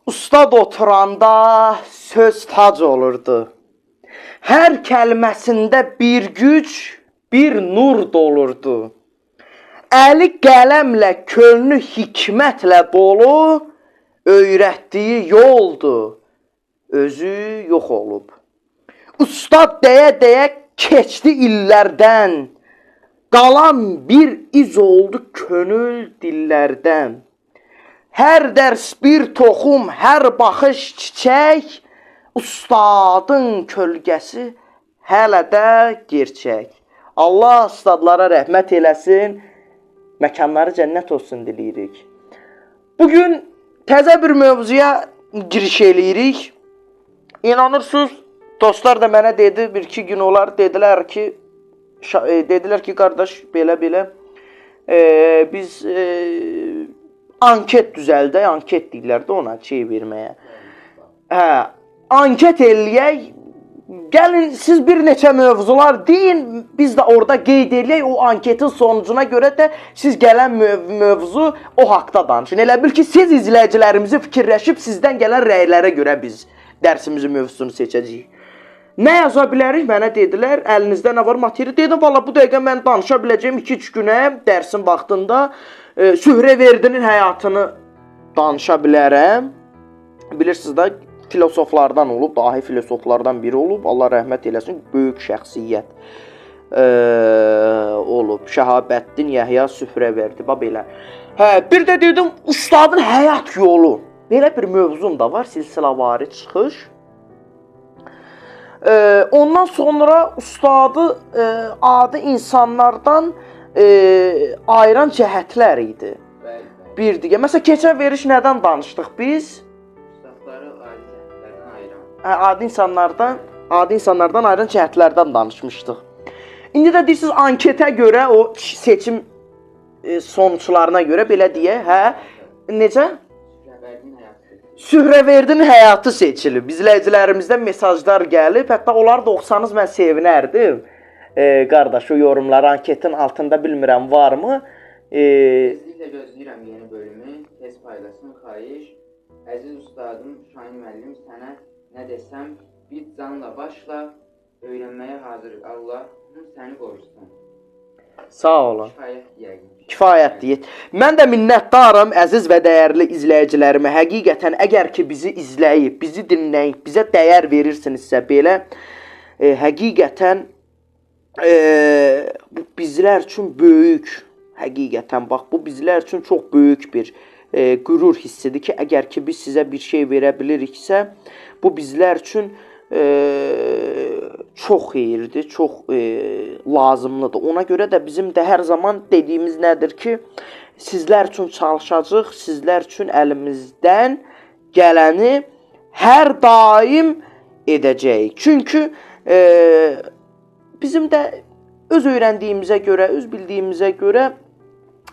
Ustad oturanda söz tac olurdu. Hər kəlməsində bir güc, bir nur dolurdu. Əli qələmlə, könlü hikmətlə dolu, öyrətdiyi yoldu. Özü yox olub. Ustad deyə-deyə keçdi illərdən. Qalan bir iz oldu könül dillərdən. Hər dərs bir toxum, hər baxış çiçək, ustadın kölgəsi hələ də gerçək. Allah ustadlara rəhmət eləsin, məkanları cənnət olsun diləyirik. Bu gün təzə bir mövzuya giriş eləyirik. İnanırsınız, dostlar da mənə dedi, bir-iki gün olar, dedilər ki, qardaş, belə-belə, biz anket düzəldək, anket deyirlər də ona şey verməyə. Hə, anket eləyək. Gəlin siz bir neçə mövzular deyin, biz də orada qeyd eləyək, o anketin sonucuna görə də siz gələn mövzu o haqda danışın. Elə bil ki, siz izləyicilərimizi fikirləşib sizdən gələn rəylərə görə biz dərsimizin mövzusunu seçəcəyik. Nə yaza bilərik? Mənə dedilər, əlinizdə nə var material? Dedim, valla bu dəqiqə mən danışa biləcəyim 2-3 günə dərsin vaxtında Sühreverdinin həyatını danışa bilərəm. Bilirsiniz də, filosoflardan olub, dahi filosoflardan biri olub. Allah rəhmət eləsin, böyük şəxsiyyət olub. Şəhabəddin Yəhya Sühreverdi, bax belə. Hə, bir də dedim, ustadın həyat yolu. Belə bir mövzum da var, silsilavari çıxış. Ondan sonra ustadı adi insanlardan ayıran cəhətlər idi. Bəli, bəli. Bir digər. Məsələn, keçən veriş nədən danışdıq biz? Ustadları adi cəhətlərdən ayıran. Hə, adi insanlardan ayıran cəhətlərdən danışmışdıq. İndi də deyirsiniz anketə görə, o seçim sonuçlarına görə belə deyək, hə? Necə? Sühreverdinin həyatı. Sühreverdinin həyatı seçilib. İzləyicilərimizdən mesajlar gəlib. Hətta onları da oxusanız mən sevinərdim. Qardaş, o yorumları anketin altında bilmirəm varmı? Tezliklə gözləyirəm yeni bölümü. Tez paylaşın, xahiş. Əziz ustadım Şahin müəllim, sənə nə desəm, biz canla başla öyrənməyə hazırıq. Allahım səni qorusun. Sağ olun. Kifayət yəqin. Kifayətdir. Mən də minnətdaram əziz və dəyərli izləyicilərimə. Həqiqətən əgər ki bizi izləyib, bizi dinləyib, bizə dəyər verirsinizsə belə, həqiqətən bu bizlər üçün böyük, həqiqətən bax bu bizlər üçün çox böyük bir qürur hissidir ki, əgər ki biz sizə bir şey verə biliriksə, bu bizlər üçün çox xeyirdir, çox lazımlıdır. Ona görə də bizim də hər zaman dediyimiz nədir ki, sizlər üçün çalışacağıq, sizlər üçün əlimizdən gələni hər daim edəcəyik. Çünki bizim də öz öyrəndiyimizə görə, öz bildiyimizə görə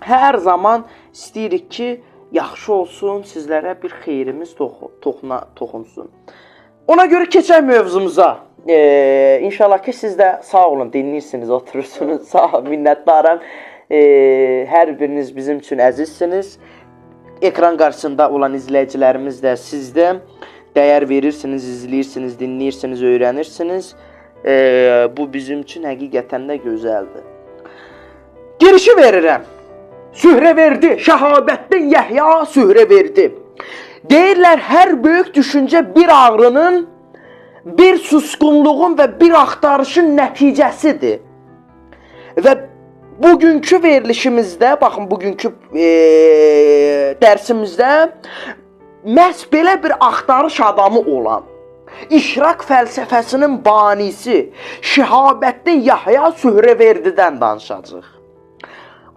hər zaman istəyirik ki, yaxşı olsun, sizlərə bir xeyrimiz toxunsun. Ona görə keçək mövzumuza. İnşallah ki, siz də sağ olun, dinləyirsiniz, oturursunuz. Sağ olun, minnətdaram. Hər biriniz bizim üçün əzizsiniz. Ekran qarşısında olan izləyicilərimiz də siz də dəyər verirsiniz, izləyirsiniz, dinləyirsiniz, öyrənirsiniz. Bu bizim üçün həqiqətən də gözəldir. Girişi verirəm. Sühreverdi, Şəhabəddin Yəhya Sühreverdi. Deyirlər, hər böyük düşüncə bir ağrının, bir susqunluğun və bir axtarışın nəticəsidir. Və bugünkü verilişimizdə, baxın, bugünkü dərsimizdə məhz belə bir axtarış adamı olan, İşraq fəlsəfəsinin banisi Şəhabəddin Yəhya Sühreverdidən danışacaq.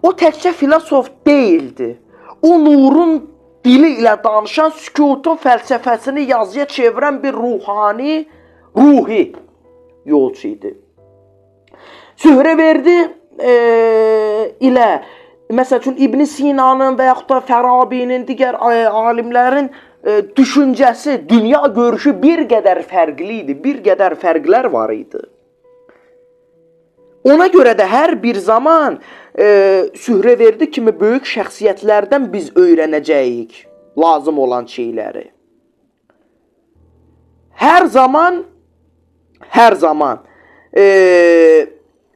O təkcə filosof deyildi. O nurun dili ilə danışan, sükutun fəlsəfəsini yazıya çevirən bir ruhani, ruhi yolçu idi. Sühreverdi ilə, məsəl üçün İbn Sinanın və yaxud da Fərabinin, digər alimlərin düşüncəsi, dünya görüşü bir qədər fərqli idi, bir qədər fərqlər var idi. Ona görə də hər bir zaman Sühreverdi kimi böyük şəxsiyyətlərdən biz öyrənəcəyik lazım olan şeyləri. Hər zaman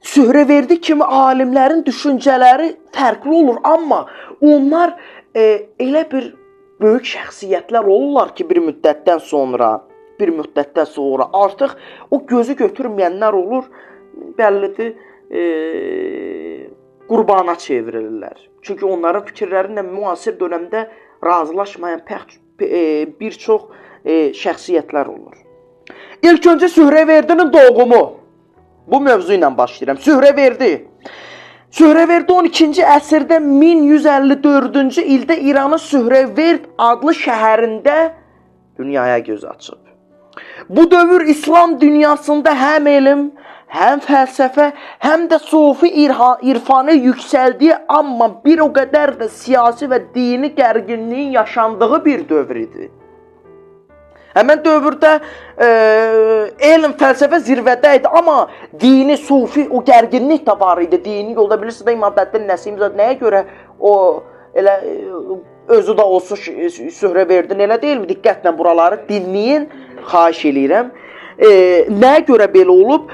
Sühreverdi kimi alimlərin düşüncələri fərqli olur, amma onlar elə bir böyük şəxsiyyətlər olurlar ki, bir müddətdən sonra artıq o gözü götürməyənlər olur, bəllidir, qurbana çevrilirlər. Çünki onların fikirləri ilə müasir dönəmdə razılaşmayan bir çox şəxsiyyətlər olur. İlk öncə Sühreverdinin doğumu. Bu mövzu ilə başlayıram. Sühreverdi. Sühreverdi 12-ci əsrdə 1154-cü ildə İranın Sühreverd adlı şəhərində dünyaya göz açıb. Bu dövr İslam dünyasında həm elm, həm fəlsəfə, həm də sufi irfanı yüksəldiyi, amma bir o qədər də siyasi və dini gərginliyin yaşandığı bir dövr idi. Həmən dövrdə elm, fəlsəfə zirvədə idi, amma dini, sufi o gərginlik də var idi. Dini yolda bilirsiniz də İmaməddin Nəsimi nəyə görə o elə özü də olsun Sühreverdin, elə deyilmi? Diqqətlə buraları dinləyin, xahiş eləyirəm. Nəyə görə belə olub?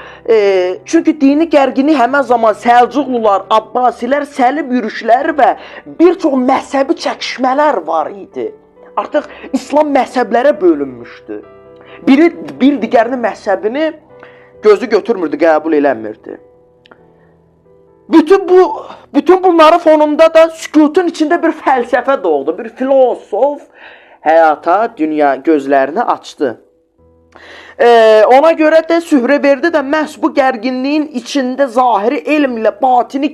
Çünki dini gərginlik həmən zaman Səlcuqlular, Abbasilər, səlib yürüşləri və bir çox məzhəbi çəkişmələr var idi. Artıq İslam məzhəblərə bölünmüşdü. Biri bir digərinin məzhəbini gözü götürmürdü, qəbul eləmirdi. Bütün bunların fonunda da sükutun içində bir fəlsəfə doğdu. Bir filosof həyata, dünya gözlərini açdı. Ona görə də Sühreverdi də məhz bu gərginliyin içində zahiri elm ilə batini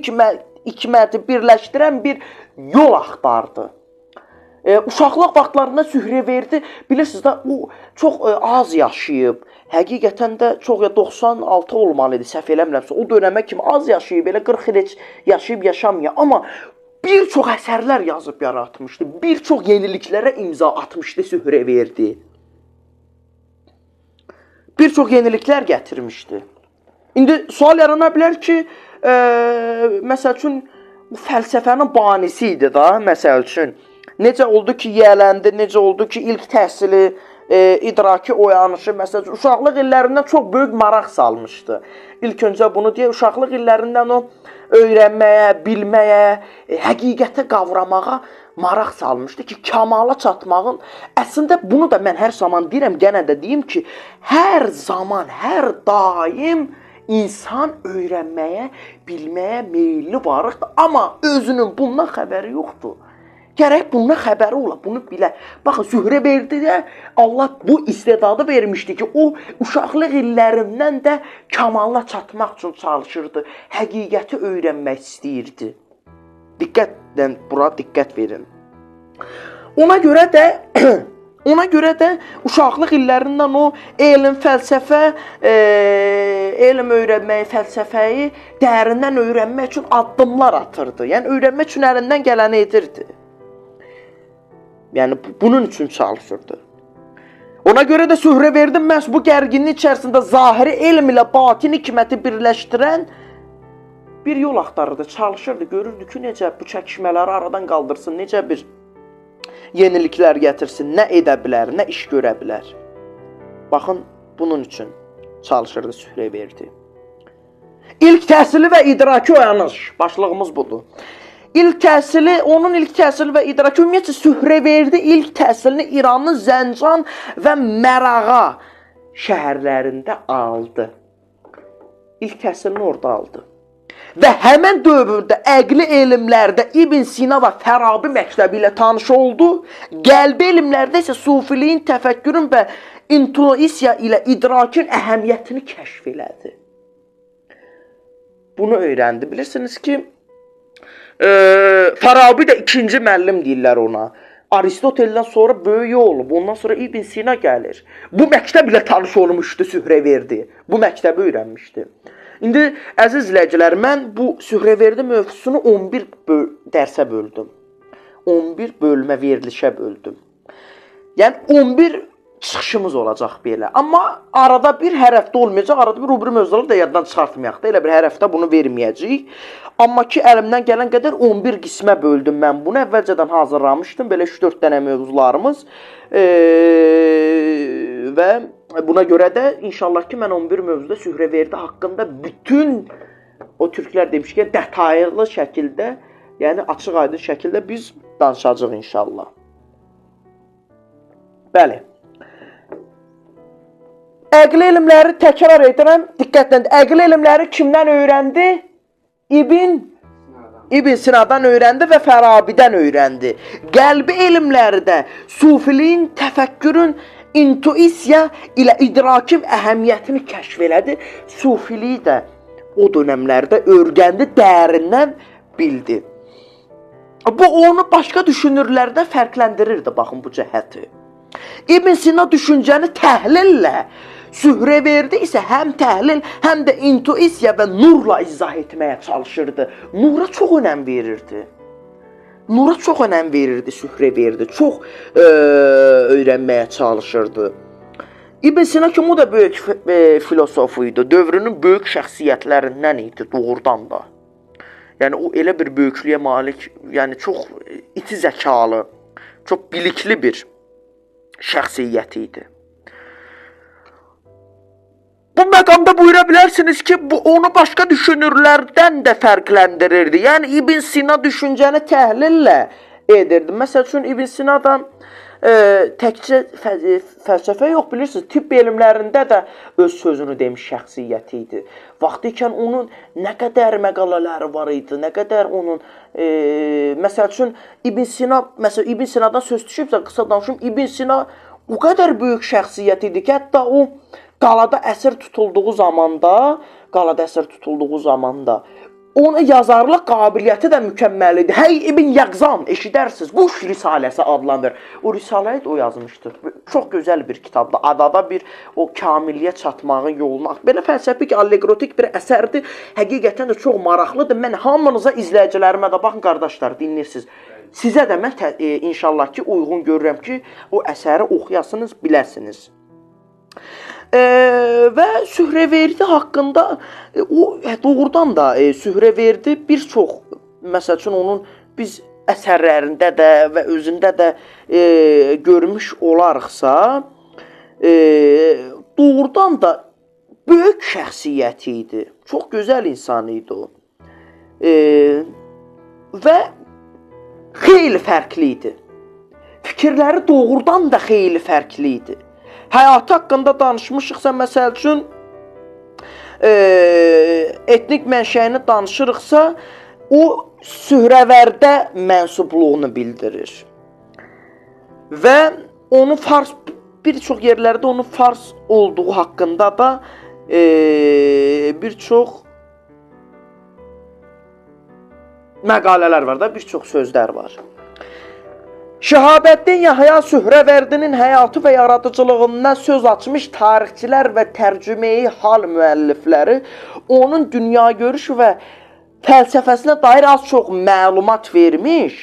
hikməti birləşdirən bir yol axtardı. Uşaqlıq vaxtlarında Sühreverdi, bilirsiniz də, o çox az yaşayıb. Həqiqətən də çox, ya 96 olmalı idi, səhv eləmirəmsə. O dönəmə kimi az yaşayıb, elə 40 il heç yaşayıb yaşamıyor. Amma bir çox əsərlər yazıb yaratmışdı. Bir çox yeniliklərə imza atmışdı Sühreverdi. Bir çox yeniliklər gətirmişdi. İndi sual yarana bilər ki, məsəl üçün, bu fəlsəfənin banisi idi da, məsəl üçün. Necə oldu ki, yiyələndi, necə oldu ki, ilk təhsili, idraki oyanışı, məsəl üçün, uşaqlıq illərindən çox böyük maraq salmışdı. İlk öncə bunu deyə, uşaqlıq illərindən o öyrənməyə, bilməyə, həqiqətə qavramağa maraq salmışdı ki, kamala çatmağın, əslində bunu da mən hər zaman deyirəm, gənə də deyim ki, hər zaman, hər daim insan öyrənməyə, bilməyə meyilli varıqdır, amma özünün bundan xəbəri yoxdur. Gərək bundan xəbəri ola, bunu bilə. Baxın, Sühreverdidə Allah bu istedadı vermişdi ki, o uşaqlıq illərindən də kamala çatmaq üçün çalışırdı. Həqiqəti öyrənmək istəyirdi. Diqqətlə bura diqqət verin. Ona görə də uşaqlıq illərindən o elm, fəlsəfə, elm öyrənməyi, fəlsəfəyi dərindən öyrənmək üçün addımlar atırdı. Yəni öyrənmək üçün əlindən gələni edirdi. Yəni bunun üçün çalışırdı. Ona görə də Sühreverdi məhz bu gərginlik içərisində zahiri elm ilə batini hikməti birləşdirən bir yol axtarırdı, çalışırdı, görürdü ki, necə bu çəkişmələri aradan qaldırsın, necə bir yeniliklər gətirsin, nə edə bilər, nə iş görə bilər. Baxın, bunun üçün çalışırdı Sühreverdi. İlk təhsili və idraki oyanış, başlığımız budur. İlk təhsili, onun ilk təhsili və idraki, ümumiyyətcə Sühreverdi ilk təhsilini İranın Zəncan və Mərağa şəhərlərində aldı. İlk təhsilini orada aldı. Və həmən dövrdə əqli elmlərdə İbn Sina və Fərabi məktəbi ilə tanış oldu. Qəlbi elmlərdə isə sufiliyin, təfəkkürün və intuisiya ilə idrakin əhəmiyyətini kəşf elədi. Bunu öyrəndi. Bilirsiniz ki, Farabi də ikinci müəllim deyirlər ona. Aristoteldən sonra böyük olub, ondan sonra İbn Sina gəlir. Bu məktəb ilə tanış olmuşdu Sühreverdi. Bu məktəbi öyrənmişdi. İndi əziz izləyicilər, mən bu Sühreverdi mövzusunu 11 dərsə böldüm. 11 bölmə, verilişə böldüm. Yəni 11 çıxışımız olacaq belə. Amma arada bir hər həftə olmayacaq, arada bir o biri mövzuları da yaddan çıxartmayaq da. Elə bir hər həftə bunu verməyəcəyik. Amma ki, əlimdən gələn qədər 11 qismə böldüm mən bunu. Əvvəlcədən hazırlamışdım. Belə 3-4 dənə mövzularımız. Və Buna görə də inşallah ki, mən 11 mövzuda Sühreverdi haqqında bütün o türklər demiş ki, detaylı şəkildə, yəni açıq-aydın şəkildə biz danışacağıq inşallah. Bəli. Əqli elmləri təkrar edirəm, diqqətlə. Əqli elmləri kimdən öyrəndi? İbn Sinadan öyrəndi və Fərabidən öyrəndi. Qəlbi elmləri də sufiliyin, təfəkkürün intuisiya ilə idrakin əhəmiyyətini kəşf elədi. Sufiliyi də o dönəmlərdə öyrəndi, dərindən bildi. Bu onu başqa düşünürlərdən fərqləndirirdi, baxın bu cəhəti. İbn Sina düşüncəni təhlillə, Sühreverdi isə həm təhlil, həm də intuisiya və nurla izah etməyə çalışırdı. Nura çox önəm verirdi. Nura çox önəm verirdi Sühreverdi. Çox öyrənməyə çalışırdı. İbn Sina kimi o da böyük filosof idi. Dövrünün böyük şəxsiyyətlərindən idi doğrudan da. Yəni o elə bir böyüklüyə malik, yəni çox iti zəkalı, çox bilikli bir şəxsiyyət idi. Bu məqamda buyura bilərsiniz ki, bu onu başqa düşünürlərdən də fərqləndirirdi. Yəni İbn Sina düşüncəni təhlillə edirdi. Məsəl üçün İbn Sinadan təkcə fəlsəfə yox, bilirsiniz, tibb elmlərində də öz sözünü demiş şəxsiyyəti idi. Vaxtı ikən onun nə qədər məqalələri var idi, nə qədər onun məsəl üçün İbn Sina, məsəl İbn Sinadan söz düşübsə qısa danışım, İbn Sina o qədər böyük şəxsiyyət idi ki, hətta o qalada əsir tutulduğu zamanda, onun yazarlıq qabiliyyəti də mükəmməl idi. Hey İbn Yəqzan, eşidərsiniz, Quş Risaləsi adlanır. O risaləyi də o yazmışdır. Çox gözəl bir kitabdır. Adada bir o kamilliyə çatmağın yolunu. Belə fəlsəfik, allegrotik bir əsərdir. Həqiqətən də çox maraqlıdır. Mən hamınıza, izləyicilərimə də, baxın qardaşlar, dinləyirsiniz. Sizə də mən inşallah ki, uyğun görürəm ki, o əsəri oxuyasınız, biləsiniz. Və Sühreverdi haqqında o doğrudan da Sühreverdi bir çox, məsəl üçün onun biz əsərlərində də və özündə də görmüş olarıqsa, doğrudan da böyük şəxsiyyəti idi. Çox gözəl insan idi o. Və xeyli fərqli idi. Fikirləri doğrudan da xeyli fərqli idi. Həyatı haqqında danışmışıqsa, məsəl üçün, etnik mənşəyini danışırıqsa, o Sührəvərdə mənsubluğunu bildirir. Və onun fars, bir çox yerlərdə onun fars olduğu haqqında da bir çox məqalələr var da, bir çox sözlər var. Şəhabəddin Yahya Sührəvərdinin həyatı və yaradıcılığından söz açmış tarixçilər və tərcümeyi hal müəllifləri onun dünya görüşü və fəlsəfəsinə dair az çox məlumat vermiş,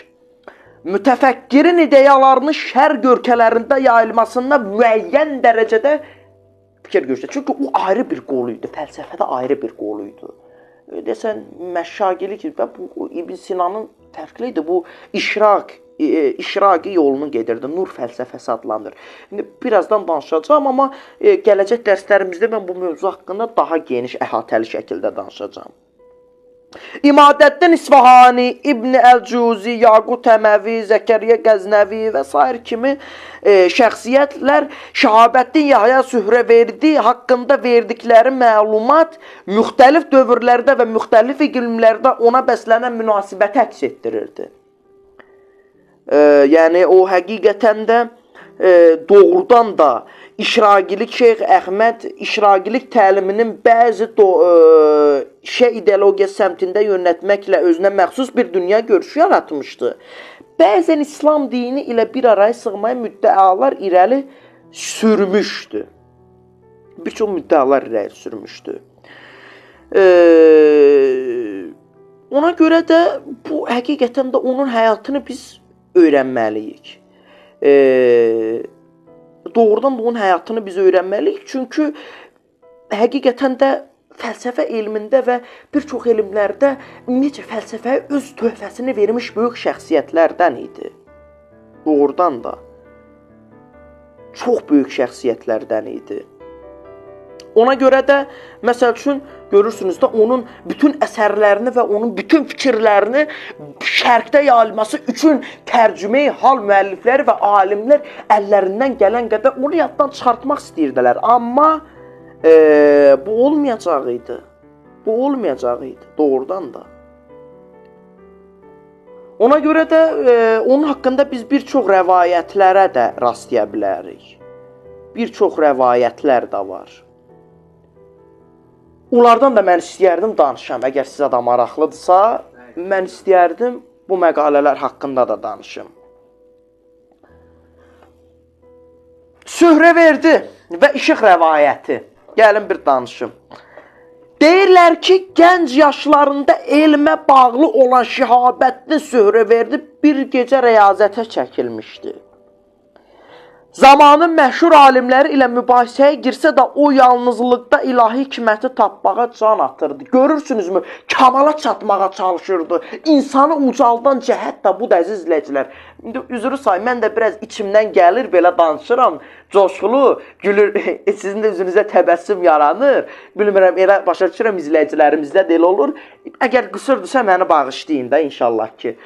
mütəfəkkirin ideyalarının şərq ölkələrində yayılmasında müəyyən dərəcədə fikir göstərir. Çünki o ayrı bir qolu idi, fəlsəfədə ayrı bir qolu idi. Desən, məşşaqilik və bu İbn Sinanın fərqli idi, bu işraqi yolunu gedirdi, nur fəlsəfəsi adlanır. İndi birazdan danışacağam, amma gələcək dərslərimizdə mən bu mövzu haqqında daha geniş, əhatəli şəkildə danışacağam. İmadəddin İsfahani, İbn Əl-Cüzi, Yaqut Əməvi, Zəkəriyyə Qəznəvi və sair kimi şəxsiyyətlər Şəhabəddin Yahya Sührəverdi haqqında verdikləri məlumat müxtəlif dövrlərdə və müxtəlif iqlimlərdə ona bəslənən münasibəti əks etdirirdi. Yəni o həqiqətən də doğrudan da İşraqilik Şeyx Əhməd işraqilik təliminin bəzi şə ideologiya səmtində yönəltməklə özünə məxsus bir dünya görüşü yaratmışdı. Bəzən İslam dini ilə bir araya sığmaya müddəalar irəli sürmüşdü. Bir çox müddəalar irəli sürmüşdü. Ona görə də bu həqiqətən də onun həyatını biz öyrənməliyik. Doğrudan da onun həyatını biz öyrənməliyik. Çünki həqiqətən də fəlsəfə elmində və bir çox elmlərdə ümumiyyətcə fəlsəfəyə öz töhfəsini vermiş böyük şəxsiyyətlərdən idi. Doğrudan da çox böyük şəxsiyyətlərdən idi. Ona görə də məsəl üçün görürsünüz də onun bütün əsərlərini və onun bütün fikirlərini şərqdə yayılması üçün tərcümeyi hal müəllifləri və alimlər əllərindən gələn qədər onu yaddan çıxartmaq istəyirdilər. Amma bu olmayacaq idi. Bu olmayacaq idi doğrudan da. Ona görə də onun haqqında biz bir çox rəvayətlərə də rastlaya bilərik. Bir çox rəvayətlər də var. Onlardan da mən istəyərdim danışam. Əgər sizə də maraqlıdırsa, mən istəyərdim bu məqalələr haqqında da danışım. Sührəverdi və işıq rəvayəti. Gəlin bir danışım. Deyirlər ki, gənc yaşlarında elmə bağlı olan Şihabəddin Sührəverdi bir gecə riyazətə çəkilmişdi. Zamanın məşhur alimləri ilə mübahisəyə girsə də o yalnızlıqda ilahi hikməti tapmağa can atırdı. Görürsünüzmü? Kamala çatmağa çalışırdı. İnsanı ucaldan cəhət də budur, əziz izləyicilər. İndi üzrü say, mən də biraz içimdən gəlir, belə danışıram. Coşqulu, gülür, sizin də üzünüzə təbəssüm yaranır. Bilmirəm, elə başa düşürəm izləyicilərimizdə də elə olur. Əgər qüsurdursa məni bağışlayın da inşallah ki.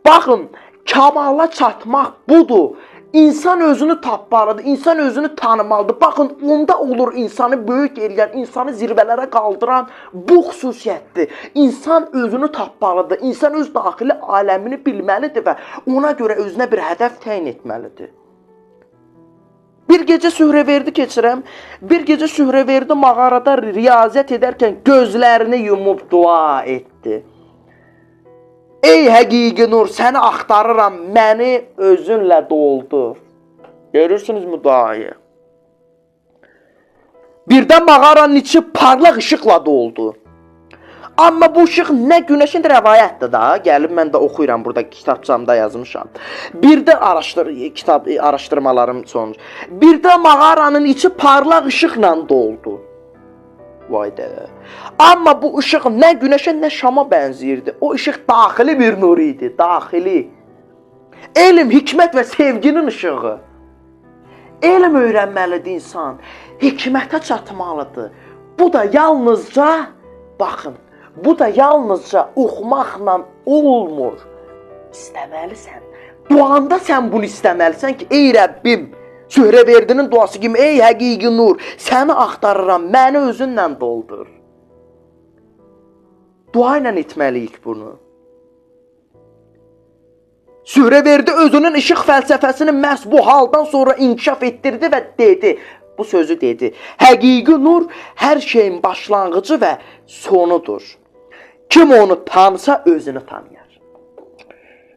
Baxın, kamala çatmaq budur. İnsan özünü tapmalıdır, insan özünü tanımalıdır. Baxın, onda olur insanı böyük eləyən, insanı zirvələrə qaldıran bu xüsusiyyətdir. İnsan özünü tapmalıdır, insan öz daxili aləmini bilməlidir və ona görə özünə bir hədəf təyin etməlidir. Bir gecə Sührəverdi keçirəm, bir gecə Sührəverdi mağarada riyazət edərkən gözlərini yumub dua etdi. Ey həqiqi nur, səni axtarıram, məni özünlə doldur. Görürsünüzmü duayı? Birdən mağaranın içi parlaq işıqla doldu. Amma bu işıq nə günəşin rəvayətdir da, gəlib mən də oxuyuram burada kitabçamda yazmışam. Birdən kitab araşdırmalarım sonucu. Birdən mağaranın içi parlaq işıqla doldu. Vay də. Amma bu işıq nə günəşə, nə şama bənzəyirdi. O işıq daxili bir nur idi, daxili. Elm, hikmət və sevginin işığı. Elm öyrənməlidir insan, hikmətə çatmalıdır. Bu da yalnızca, baxın, bu da yalnızca oxumaqla olmur. İstəməlisən. Duanda sən bunu istəməlisən ki, ey Rəbbim, Sührəverdinin duası kimi, ey həqiqi nur, səni axtarıram, məni özünlə doldur. Dua ilə etməliyik bunu. Sührəverdi özünün işıq fəlsəfəsini məhz bu haldan sonra inkişaf etdirdi və dedi, bu sözü dedi. Həqiqi nur hər şeyin başlanğıcı və sonudur. Kim onu tanısa özünü tanıyar.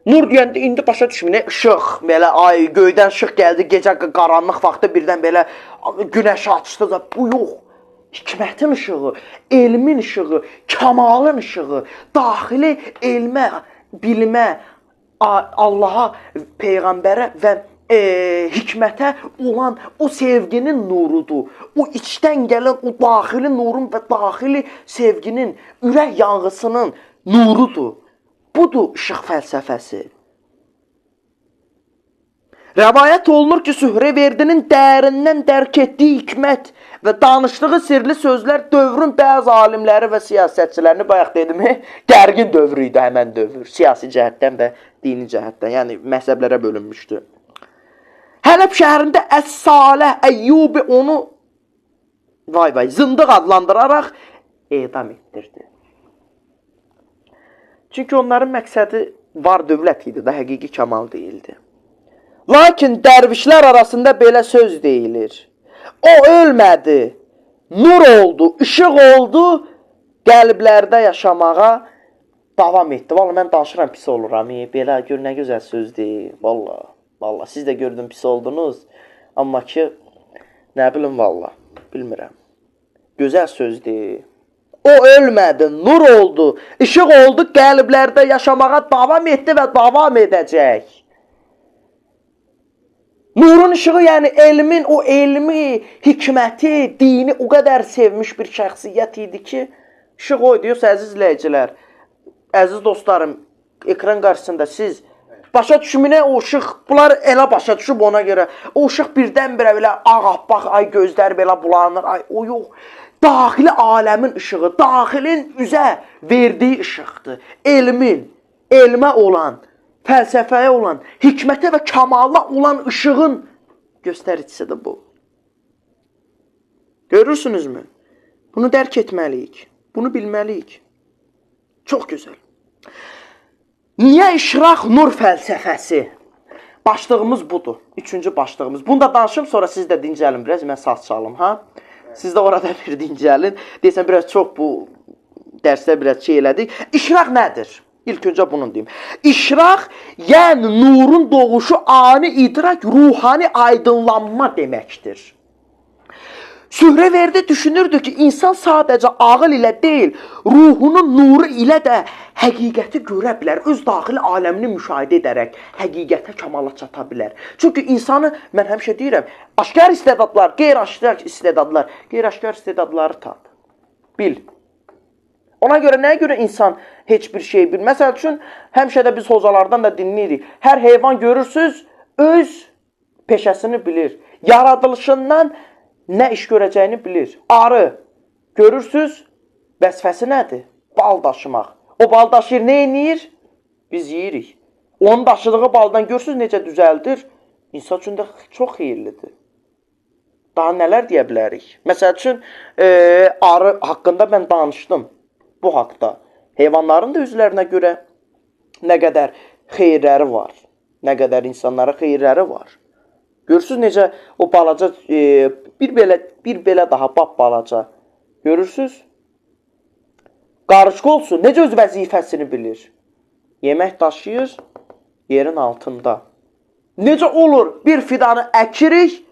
Nur deyəndə indi başa düşmür, işıq, belə ay göydən işıq gəldi, gecə qaranlıq vaxtı birdən belə günəş açdı da, bu yox. Hikmətin işığı, elmin işığı, kamalın işığı, daxili elmə, bilimə, Allaha, peyğəmbərə və hikmətə olan o sevginin nurudur. O içdən gələn o daxili nurun və daxili sevginin, ürək yanğısının nurudur. Budur işıq fəlsəfəsi. Rəvayət olunur ki, Sührəverdinin dərindən dərk etdiyi hikmət və danışdığı sirli sözlər dövrün bəzi alimləri və siyasətçilərini, bayaq dedim, gərgin dövrü idi həmən dövr, siyasi cəhətdən və dini cəhətdən, yəni məzhəblərə bölünmüşdü. Hələb şəhərində Əs-Salih Əyyubi onu vay vay zındıq adlandıraraq edam etdirdi. Çünki onların məqsədi var dövlət idi də, həqiqi kamal deyildi. Lakin dərvişlər arasında belə söz deyilir. O ölmədi, nur oldu, işıq oldu, qəlblərdə yaşamağa davam etdi. Vallahi mən danışıram, pis oluram. Belə gör nə gözəl sözdür. Vallahi, vallahi siz də gördüm pis oldunuz. Amma ki, nə bilim vallahi, bilmirəm. Gözəl sözdür. O ölmədi, nur oldu, işıq oldu, qəlblərdə yaşamağa davam etdi və davam edəcək. Nurun işığı, yəni elmin, o elmi, hikməti, dini o qədər sevmiş bir şəxsiyyət idi ki, işıq o idi. Yoxsa əziz izləyicilər, əziz dostlarım, ekran qarşısında siz Başa düşmünə o işıq, bunlar elə başa düşüb ona görə. O işıq birdən-birə belə ağappaq, ay gözləri belə bulanır, ay o yox. Daxili aləmin işığı, daxilin üzə verdiyi işıqdır. Elmin, elmə olan, fəlsəfəyə olan, hikmətə və kamala olan işığın göstəricisidir bu. Görürsünüzmü? Bunu dərk etməliyik. Bunu bilməliyik. Çox gözəl. Niyə işraq nur fəlsəfəsi? Başlığımız budur. Üçüncü başlığımız. Bunu da danışım, sonra siz də dincəlin biraz, mən saz çalım, ha? Siz də orada bir dincəlin. Deyəsən biraz çox bu dərsdə biraz şey elədik. İşraq nədir? İlk öncə bunu deyim. İşraq, yəni nurun doğuşu, ani idrak, ruhani aydınlanma deməkdir. Sühreverdi düşünürdü ki, insan sadəcə ağıl ilə deyil, ruhunun nuru ilə də həqiqəti görə bilər, öz daxili aləmini müşahidə edərək həqiqətə, kamala çata bilər. Çünki insanı, mən həmişə deyirəm, aşkar istedadlar, qeyri-aşkar istedadlar, qeyri-aşkar istedadları tap, bil. Ona görə, nəyə görə insan heç bir şey bilmir? Məsəl üçün, həmişə də biz hocalardan da dinləyirik. Hər heyvan görürsünüz, öz peşəsini bilir. Yaradılışından nə iş görəcəyini bilir. Arı, görürsünüz, vəzifəsi nədir? Bal daşımaq. O bal daşıyır, nə eləyir? Biz yeyirik. Onun daşıdığı baldan görürsünüz necə düzəldir? İnsan üçün də çox xeyirlidir. Daha nələr deyə bilərik? Məsəl üçün, arı haqqında mən danışdım bu haqda. Heyvanların da özlərinə görə nə qədər xeyirləri var, nə qədər insanlara xeyirləri var. Görürsünüz necə o balaca, bir belə daha bap balaca. Görürsünüz? Qarışqa olsun, necə öz vəzifəsini bilir? Yemək daşıyır yerin altında. Necə olur? Bir fidanı əkirik,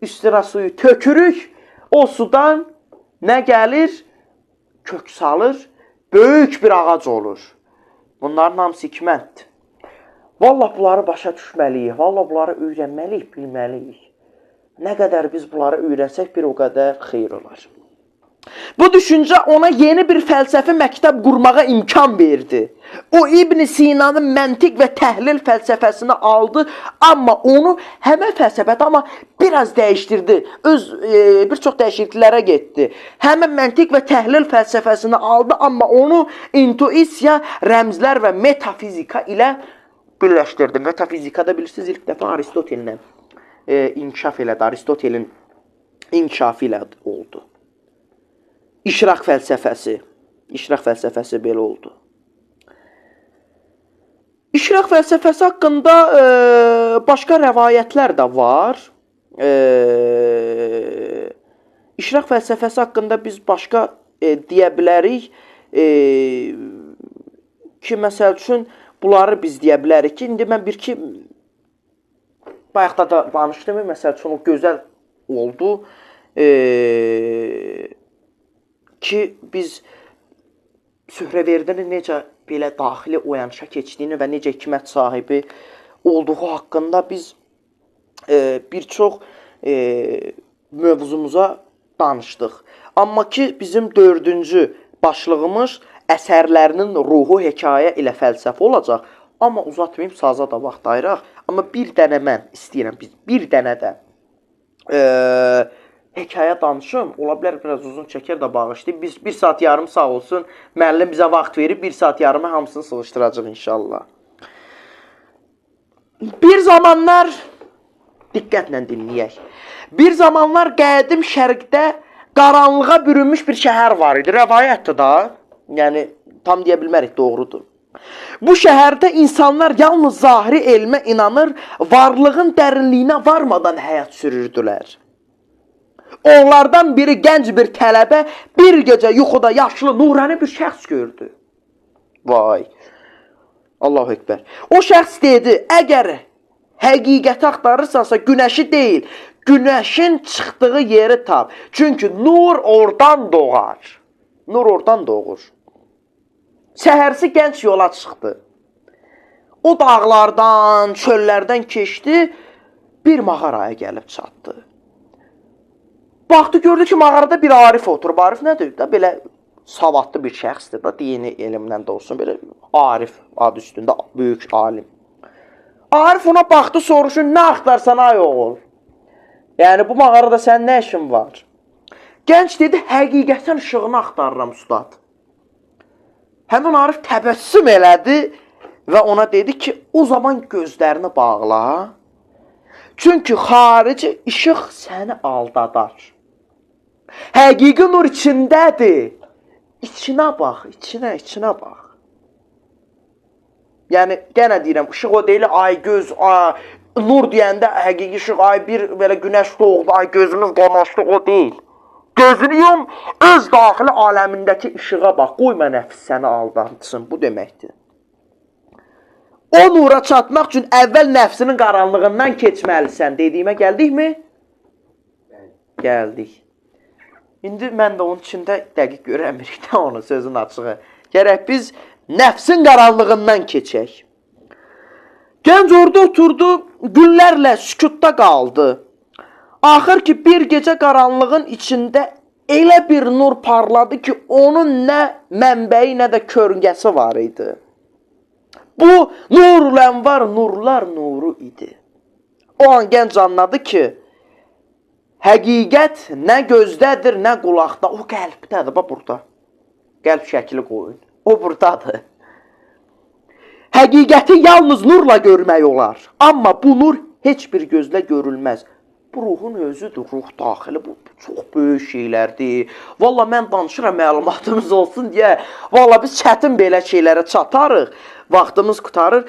üstünə suyu tökürük, o sudan nə gəlir? Kök salır, böyük bir ağac olur. Bunların hamısı hikmətdir. Vallah bunları başa düşməliyik, vallah bunları öyrənməliyik, bilməliyik. Nə qədər biz bunları öyrənsək, bir o qədər xeyir olar. Bu düşüncə ona yeni bir fəlsəfi məktəb qurmağa imkan verdi. O İbn Sinanın məntiq və təhlil fəlsəfəsini aldı, amma onu həmən fəlsəfədə amma biraz dəyişdirdi. Öz bir çox dəyişikliklərə getdi. Həmən məntiq və təhlil fəlsəfəsini aldı, amma onu intuisiya, rəmzlər və metafizika ilə birləşdirdi. Metafizikada bilirsiniz ilk dəfə Aristotellə inkişaf elədi. Aristotelin inkişafı ilə oldu. İşraq fəlsəfəsi. İşraq fəlsəfəsi belə oldu. İşraq fəlsəfəsi haqqında başqa rəvayətlər də var. İşraq fəlsəfəsi haqqında biz başqa deyə bilərik ki, məsəl üçün, bunları biz deyə bilərik ki, indi mən bir ki, bayaqda da danışdım, məsəl üçün, o gözəl oldu ki, biz Sühreverdinin necə belə daxili oyanışa keçdiyini və necə hikmət sahibi olduğu haqqında biz bir çox mövzumuza danışdıq. Amma ki, bizim dördüncü başlığımız əsərlərinin ruhu hekayə ilə fəlsəfə olacaq. Amma uzatmayım, saza da vaxt ayıraq. Amma bir dənə mən istəyirəm, biz bir dənə də hekayə danışım. Ola bilər biraz uzun çəkər də bağışlayıb. Biz 1 saat yarım sağ olsun. Müəllim bizə vaxt verib 1 saat yarıma hamısını sığışdıracaq inşallah. Bir zamanlar, diqqətlə dinləyək. Bir zamanlar qədim şərqdə qaranlığa bürünmüş bir şəhər var idi. Rəvayətdir da. Yəni tam deyə bilmərik, doğrudur. Bu şəhərdə insanlar yalnız zahiri elmə inanır, varlığın dərinliyinə varmadan həyat sürürdülər. Onlardan biri gənc bir tələbə bir gecə yuxuda yaşlı, nurani bir şəxs gördü. Vay! Allahu Ekber. O şəxs dedi, əgər həqiqəti axtarırsansa günəşi deyil, günəşin çıxdığı yeri tap. Çünki nur oradan doğar. Nur oradan doğur. Səhərsi gənc yola çıxdı. O dağlardan, çöllərdən keçdi, bir mağaraya gəlib çatdı. Baxdı, gördü ki, mağarada bir arif oturub. Arif nədir? Da belə savadlı bir şəxsdir da, dini elmdən də olsun, belə arif adı üstündə böyük alim. Arif ona baxdı, soruşur, nə axtarsan ay oğul? Yəni bu mağarada sənin nə işin var? Gənc dedi, həqiqətin işığını axtarıram ustad. Həmin Arif təbəssüm elədi və ona dedi ki, o zaman gözlərini bağla. Çünki xarici işıq səni aldadar. Həqiqi nur içindədir. İçinə bax, içinə bax. Yəni, yenə deyirəm, işıq o deyil, ay göz, ay, nur deyəndə həqiqi işıq, ay bir belə günəş doğdu, ay gözümüz qamaşdı, o deyil. Gözünü yum, öz daxili aləmindəki işığa bax, qoyma nəfs səni aldatsın, bu deməkdir. O nura çatmaq üçün əvvəl nəfsinin qaranlığından keçməlisən dediyimə gəldikmi? Bəli. Gəldik. İndi mən də onun içində dəqiq görəmirik də onu, sözün açığı. Gərək biz nəfsin qaranlığından keçək. Gənc orada oturdu, günlərlə sükutda qaldı. Axır ki, bir gecə qaranlığın içində elə bir nur parladı ki, onun nə mənbəyi, nə də kölgəsi var idi. Bu, nurul ənvar, nurlar nuru idi. O an gənc anladı ki, həqiqət nə gözdədir, nə qulaqda, o qəlbdədir, bax burada. Qəlb şəkli qoyun, o buradadır. Həqiqəti yalnız nurla görmək olar. Amma bu nur heç bir gözlə görülməz. Bu ruhun özüdür, ruh daxili. Bu çox böyük şeylərdir. Valla mən danışıram məlumatımız olsun deyə. Valla biz çətin belə şeylərə çatarıq. Vaxtımız qurtarır.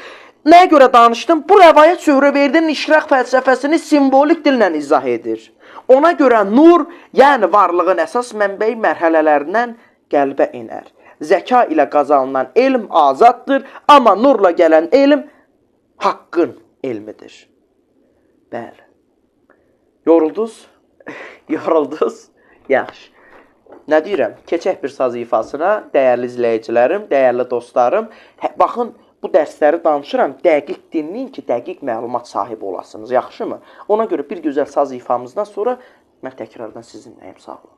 Nəyə görə danışdım? Bu rəvayət Sühreverdinin işraq fəlsəfəsini simvolik dillə izah edir. Ona görə nur, yəni varlığın əsas mənbəyi mərhələlərindən qəlbə enər. Zəka ilə qazanılan elm azaddır, amma nurla gələn elm haqqın elmidir. Bəli. Yoruldunuz? Yoruldunuz? Yaxşı. Nə deyirəm? Keçək bir saz ifasına, dəyərli izləyicilərim, dəyərli dostlarım. Baxın, bu dərsləri danışıram, dəqiq dinləyin ki, dəqiq məlumat sahibi olasınız, yaxşımı? Ona görə bir gözəl saz ifamızdan sonra mən təkrardan sizinləyim. Sağ olun.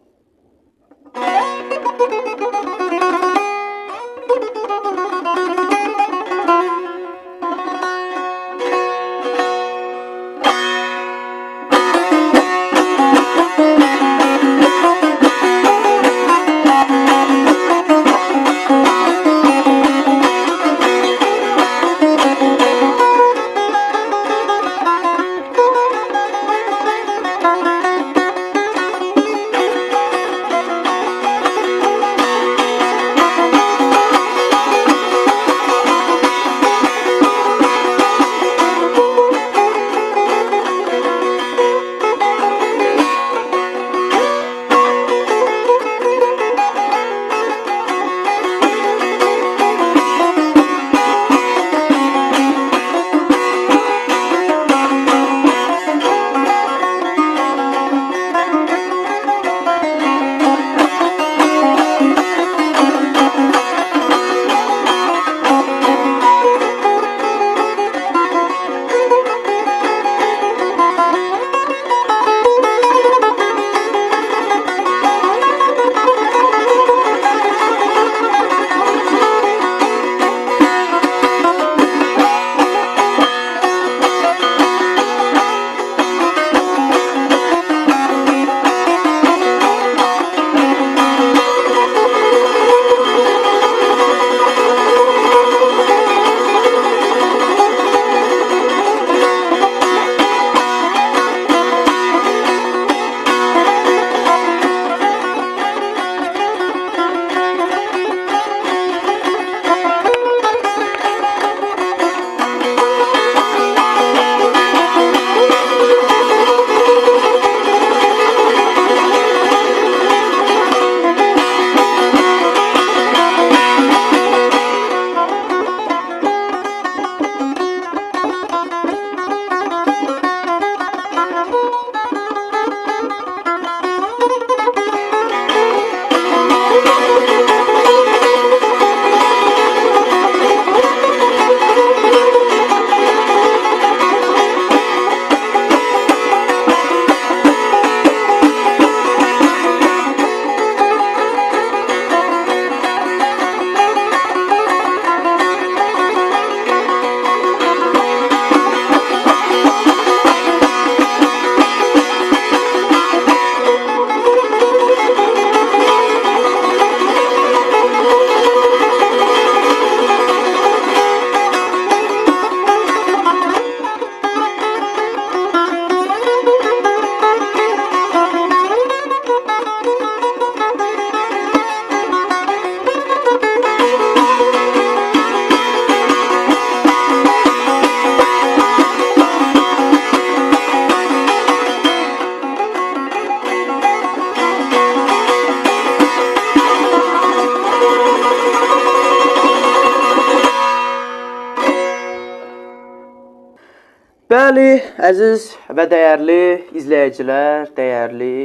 Bəli, əziz və dəyərli izləyicilər, dəyərli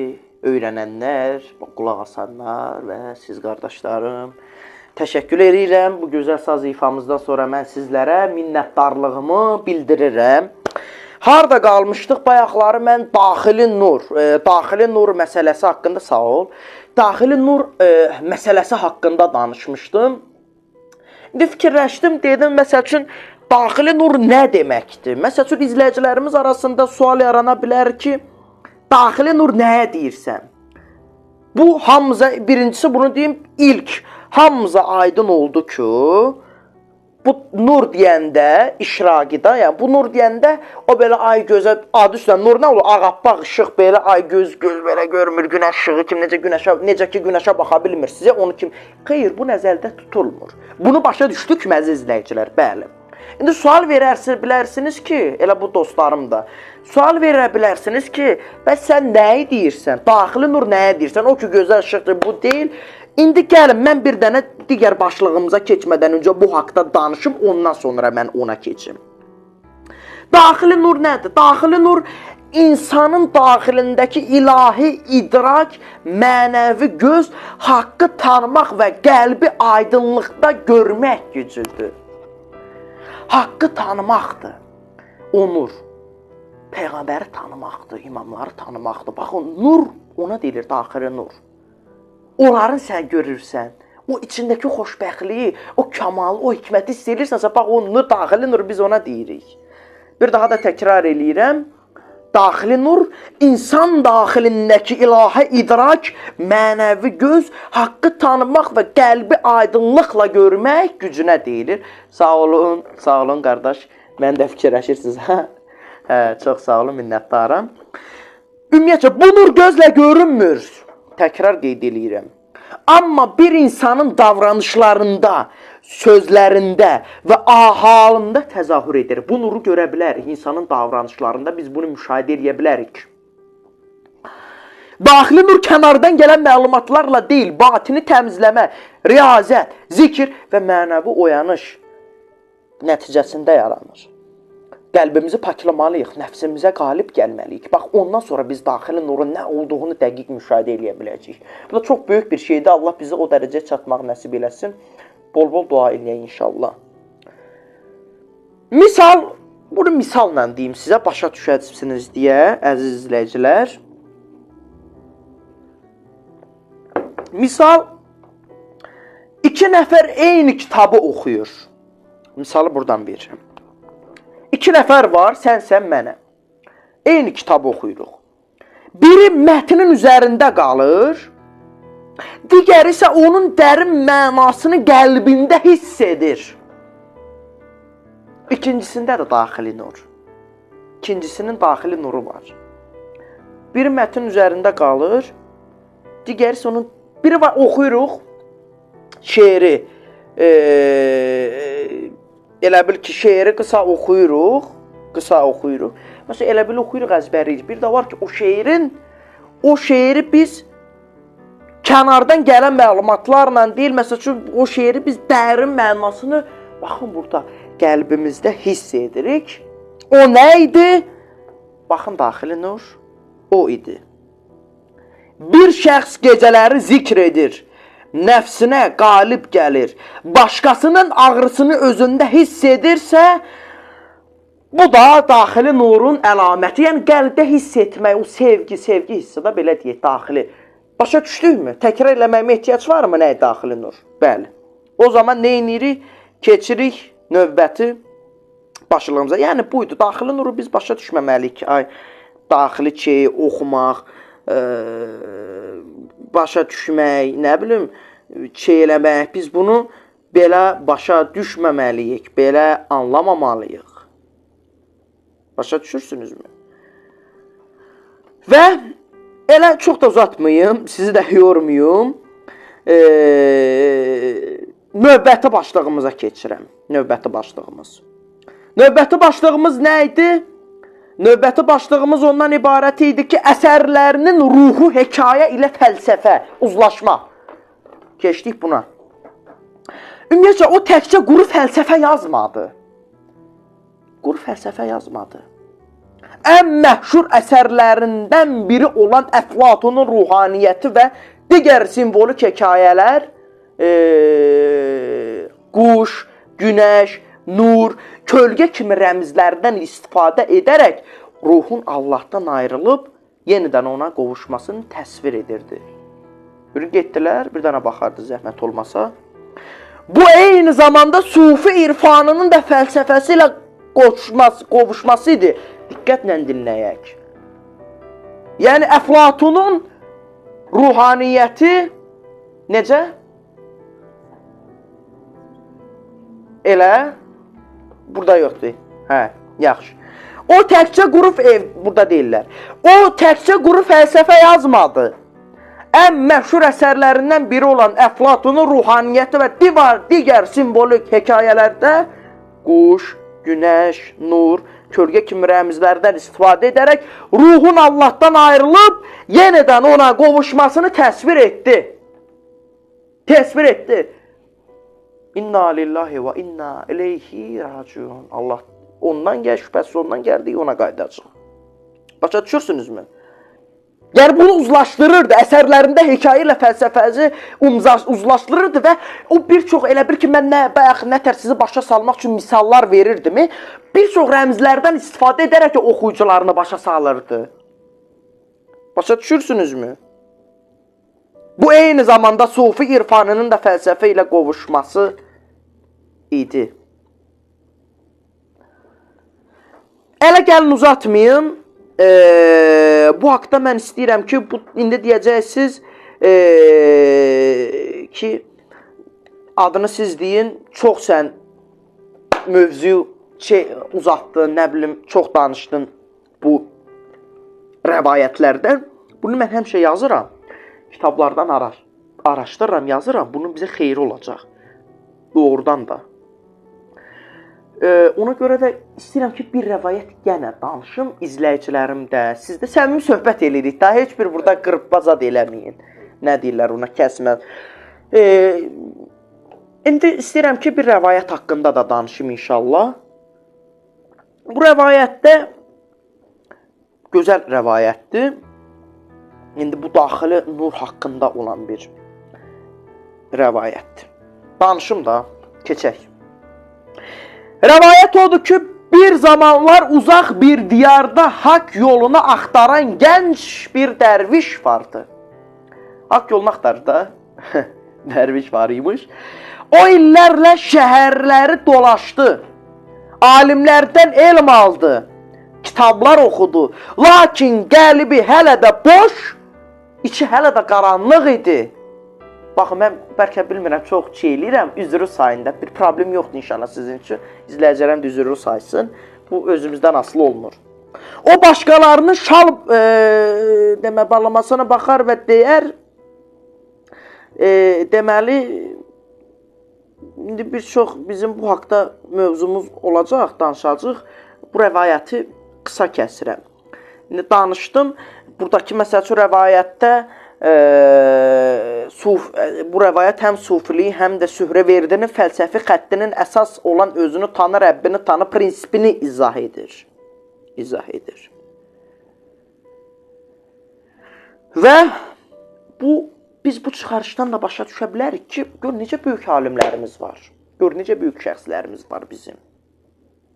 öyrənənlər, qulaq asanlar və siz qardaşlarım, təşəkkür edirəm. Bu gözəl saz ifamızdan sonra mən sizlərə minnətdarlığımı bildirirəm. Harda qalmışdıq? Bayaqları mən daxili nur, daxili nur məsələsi haqqında, sağ ol. Daxili nur məsələsi haqqında danışmışdım. İndi fikirləşdim, dedim, məsəl üçün daxili nur nə deməkdir? Məsəl üçün izləyicilərimiz arasında sual yarana bilər ki, daxili nur nəyə deyirsən? Bu hamımıza, birincisi bunu deyim, ilk hamımıza aydın oldu ki, bu nur deyəndə, işraqida, yəni bu nur deyəndə o belə ay gözə, adı üstünə nur nə olur? Ağappaq işıq belə ay göz belə görmür, günəş işığı kim necə günəşə, necə ki günəşə baxa bilmir sizə, onu kim? Xeyr, bu nəzərdə tutulmur. Bunu başa düşdükmü əziz izləyicilər? Bəli. İndi sual verərsiniz, bilərsiniz ki, elə bu dostlarım da, sual verə bilərsiniz ki, bəs sən nəyi deyirsən? Daxili nur nəyə deyirsən? O ki gözəl işıqdır, bu deyil. İndi gəlin, mən bir dənə digər başlığımıza keçmədən öncə bu haqda danışım, ondan sonra mən ona keçim. Daxili nur nədir? Daxili nur insanın daxilindəki ilahi idrak, mənəvi göz, haqqı tanımaq və qəlbi aydınlıqda görmək gücüdür. Haqqı tanımaqdır. O nur. Peyğəmbəri tanımaqdır, imamları tanımaqdır. Baxın, nur ona deyilir, daxili nur. Onların sən görürsən, o içindəki xoşbəxtliyi, o kamalı, o hikməti hiss edirsənsə, bax o nur, daxili nur biz ona deyirik. Bir daha da təkrar eləyirəm. Daxili nur, insan daxilindəki ilahi idrak, mənəvi göz, haqqı tanımaq və qəlbi aydınlıqla görmək gücünə deyilir. Sağ olun, sağ olun qardaş. Mən də fikirləşirsiniz, hə? Hə, çox sağ olun, minnətdaram. Ümumiyyətcə, bu nur gözlə görünmür. Təkrar qeyd eləyirəm. Amma bir insanın davranışlarında, sözlərində və halında təzahür edir. Bu nuru görə bilərik. İnsanın davranışlarında biz bunu müşahidə edə bilərik. Daxili nur kənardan gələn məlumatlarla deyil, batini təmizləmə, riyazət, zikir və mənəvi oyanış nəticəsində yaranır. Qəlbimizi paklamalıyıq, nəfsimizə qalib gəlməliyik. Bax, ondan sonra biz daxili nurun nə olduğunu dəqiq müşahidə eləyə biləcəyik. Bu da çox böyük bir şeydir. Allah bizə o dərəcəyə çatmaq nəsib eləsin. Bol-bol dua eləyək inşallah. Misal, bunu misalla deyim sizə, başa düşəsiniz deyə, əziz izləyicilər. Misal, iki nəfər eyni kitabı oxuyur. Misalı buradan verirəm. İki nəfər var, sən mənə. Eyni kitabı oxuyuruq. Biri mətnin üzərində qalır, digəri isə onun dərin mənasını qəlbində hiss edir. İkincisində də daxili nur. İkincisinin daxili nuru var. Biri mətnin üzərində qalır, digəri isə onun... Biri var, oxuyuruq şeiri. Elə bil ki, şeiri qısa oxuyuruq, Məsələn, elə bil oxuyuruq, əzbərləyirik. Bir də var ki, o şeiri biz kənardan gələn məlumatlarla deyil, məsəl üçün, o şeiri biz dərin mənasını, baxın burada, qəlbimizdə hiss edirik. O nə idi? Baxın, daxili nur o idi. Bir şəxs gecələri zikr edir, nəfsinə qalib gəlir, başqasının ağrısını özündə hiss edirsə, bu da daxili nurun əlaməti. Yəni, qəlbdə hiss etmək, o sevgi, sevgi hissi də belə deyək, daxili. Başa düşdükmü? Təkrar eləməyimə ehtiyac varmı nə daxili nur? Bəli. O zaman nə edirik? Keçirik növbəti başlığımıza. Yəni, buydu. Daxili nuru biz başa düşməməliyik ki, ay, daxili şeyi oxumaq, başa düşmək, nə bilim, şey eləmək. Biz bunu belə başa düşməməliyik, belə anlamamalıyıq. Başa düşürsünüzmü? Və elə çox da uzatmayım, sizi də yormayım. Növbəti başlığımıza keçirəm. Növbəti başlığımız. Növbəti başlığımız nə idi? Növbəti başlığımız ondan ibarət idi ki, əsərlərinin ruhu hekayə ilə fəlsəfə, uzlaşma. Keçdik buna. Ümumiyyətcə, o təkcə quru fəlsəfə yazmadı. Quru fəlsəfə yazmadı. Ən məşhur əsərlərindən biri olan Əflatunun ruhaniyyəti və digər simvolik hekayələr, quş, günəş, nur, kölgə kimi rəmzlərdən istifadə edərək ruhun Allahdan ayrılıb yenidən ona qovuşmasını təsvir edirdi. Görün, getdilər, bir dənə baxardı zəhmət olmasa. Bu eyni zamanda sufi irfanının da fəlsəfəsi ilə qovuşması idi. Diqqətlə dinləyək. Yəni Əflatunun ruhaniyyəti necə? Elə? Burada yoxdur. Hə, yaxşı. O təkcə quru burada deyirlər. O təkcə quru fəlsəfə yazmadı. Ən məşhur əsərlərindən biri olan Əflatunun ruhaniyyəti və digər simvolik hekayələrdə quş, günəş, nur, kölgə kimi rəmzlərdən istifadə edərək ruhun Allahdan ayrılıb yenidən ona qovuşmasını təsvir etdi. Təsvir etdi. İnna lillahi və inna ileyhi raciun. Allah ondan gəl, şübhəsiz ondan gəldik, ona qayıdacaq. Başa düşürsünüzmü? Yəni bunu uzlaşdırırdı. Əsərlərində hekayə ilə fəlsəfəsi uzlaşdırırdı və o bir çox elə bir ki, mən nə bayaq nətər sizi başa salmaq üçün misallar verirdimi? Bir çox rəmzlərdən istifadə edərək oxuyucularını başa salırdı. Başa düşürsünüzmü? Bu eyni zamanda sufi irfanının da fəlsəfə ilə qovuşması idi. Ələ gəlin uzatmayım. Bu haqda mən istəyirəm ki, bu indi deyəcəksiniz ki, adını siz deyin, çox sən mövzuyu uzatdın, nə bilim, çox danışdın bu rəvayətlərdən. Bunu mən həmişə yazıram. Kitablardan araşdırıram, yazıram. Bunun bizə xeyri olacaq. Doğrudan da. Ona görə də istəyirəm ki, bir rəvayət yenə danışım izləyicilərim də, siz də səmimi söhbət eləyirik. Daha heç bir burada qırpbazad eləməyin. Nə deyirlər ona, kəsmə. İndi istəyirəm ki, bir rəvayət haqqında da danışım inşallah. Bu rəvayətdə gözəl rəvayətdir. İndi bu daxili nur haqqında olan bir rəvayətdir. Danışım da, keçək. Rəvayət odur ki, bir zamanlar uzaq bir diyarda haqq yolunu axtaran gənc bir dərviş vardı. Haqq yolunu axtarır da, dərviş var imiş. O illərlə şəhərləri dolaşdı, alimlərdən elm aldı, kitablar oxudu. Lakin qəlbi hələ də boş, içi hələ də qaranlıq idi. Baxın, mən bəlkə bilmirəm, çox şey eləyirəm, üzrü sayında. Bir problem yoxdur inşallah sizin üçün. İzləyicilərim də üzrü saysın. Bu özümüzdən asılı olmur. O başqalarının şal demə bağlamasına baxar və deyər, deməli, indi bir çox bizim bu haqda mövzumuz olacaq, danışacaq. Bu rəvayəti qısa kəsirəm. İndi danışdım. Buradakı məsəl üçün rəvayətdə bu rəvayət həm sufiliyin, həm də Sühreverdinin fəlsəfi xəttinin əsas olan özünü tanı, Rəbbini tanı prinsipini izah edir. İzah edir. Və biz bu çıxarışdan da başa düşə bilərik ki, gör necə böyük alimlərimiz var. Gör necə böyük şəxslərimiz var bizim.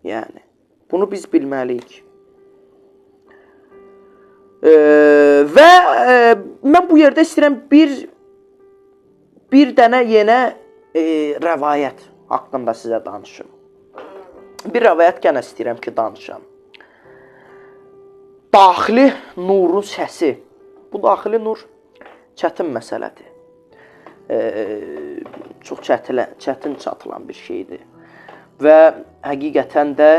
Yəni, bunu biz bilməliyik. Və mən bu yerdə istəyirəm bir dənə yenə rəvayət haqqında sizə danışım. Bir rəvayət gənə istəyirəm ki, danışam. Daxili nurun səsi. Bu daxili nur çətin məsələdir. Çox çətin çatılan bir şeydir. Və həqiqətən də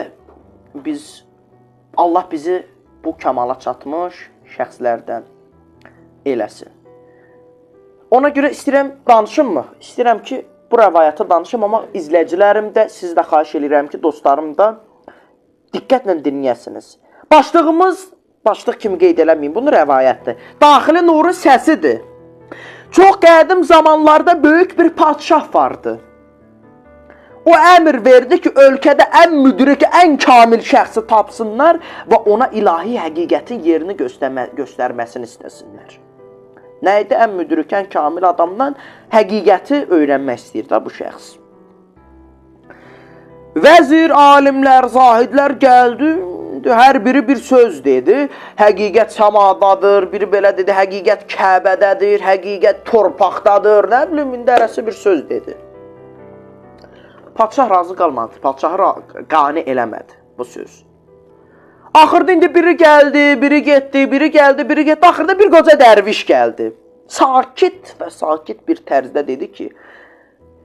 Allah bizi bu kəmala çatmış şəxslərdən eləsin. Ona görə istəyirəm danışım mı? İstəyirəm ki, bu rəvayəti danışım, amma izləyicilərim də, siz də xahiş eləyirəm ki, dostlarım da diqqətlə dinləyəsiniz. Başlığımız, başlıq kimi qeyd eləməyim, bunu rəvayətdir. Daxili nurun səsidir. Çox qədim zamanlarda böyük bir padşah vardı. O əmr verdi ki, ölkədə ən müdrik, ən kamil şəxsi tapsınlar və ona ilahi həqiqətin yerini göstərməsini istəsinlər. Nə idi? Ən müdrik, ən kamil adamdan həqiqəti öyrənmək istəyir da bu şəxs. Vəzir, alimlər, zahidlər gəldi, hər biri bir söz dedi. Həqiqət səmadadır, biri belə dedi, həqiqət Kəbədədir, həqiqət torpaqdadır, nə bilim, indi hərəsi bir söz dedi. Padşah razı qalmadı, padşahı qane eləmədi bu söz. Axırda indi biri gəldi, biri getdi, biri gəldi, biri getdi. Axırda bir qoca dərviş gəldi. Sakit və sakit bir tərzdə dedi ki,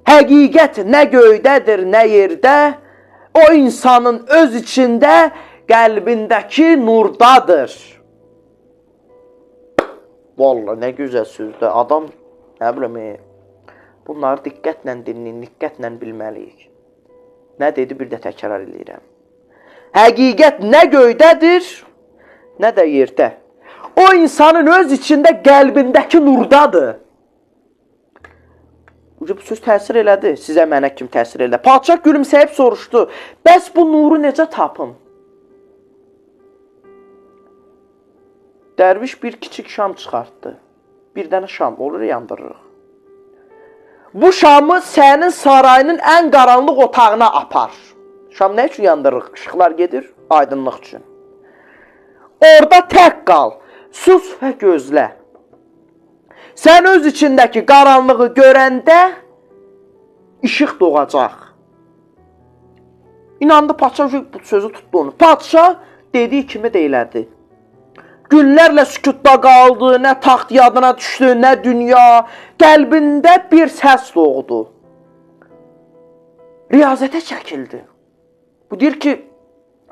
həqiqət nə göydədir, nə yerdə, o insanın öz içində, qəlbindəki nurdadır. Vallahi nə gözəl sözdür. Adam, nə bilim, bunları diqqətlə dinləyin, diqqətlə bilməliyik. Nə dedi, bir də təkrar eləyirəm. Həqiqət nə göydədir, nə də yerdə. O insanın öz içində, qəlbindəki nurdadır. Bu söz təsir elədi. Sizə, mənə kim təsir elədi? Padşah gülümsəyib soruşdu. Bəs bu nuru necə tapım? Dərviş bir kiçik şam çıxartdı. Bir dənə şam olur, yandırırıq. Bu şamı sənin sarayının ən qaranlıq otağına apar. Şam nə üçün yandırırıq? İşıqlar gedir, aydınlıq üçün. Orada tək qal, sus və gözlə. Sən öz içindəki qaranlığı görəndə işıq doğacaq. İnandı padşah, bu sözü tutdu onu. Padşah dediyi kimi də elədi. Günlərlə sükutda qaldı, nə taxt yadına düşdü, nə dünya. Qəlbində bir səs doğdu. Riyazətə çəkildi. Bu deyir ki,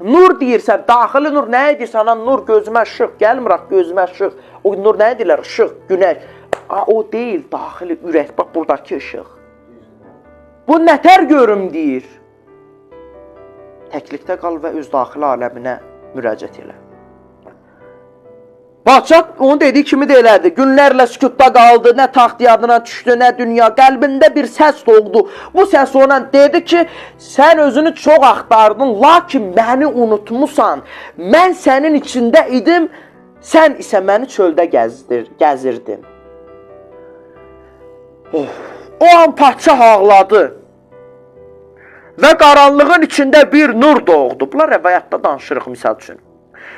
nur deyirsən, daxili nur nə edirsən? Ana, nur gözümə işıq, gəlmir axı gözümə işıq. O nur nə edirlər? İşıq, günəş. O deyil, daxili ürək, bax buradakı işıq. Bu nətər görüm deyir. Təklikdə qal və öz daxili aləminə müraciət elə. Padşah onun dediyi kimi də elədi. Günlərlə sükutda qaldı, nə taxt yadına düşdü, nə dünya. Qəlbində bir səs doğdu. Bu səs ona dedi ki, sən özünü çox axtardın, lakin məni unutmusan. Mən sənin içində idim, sən isə məni çöldə gəzirdin. Oh. O an padşah ağladı və qaranlığın içində bir nur doğdu. Bunlar rəvayətdə danışırıq misal üçün.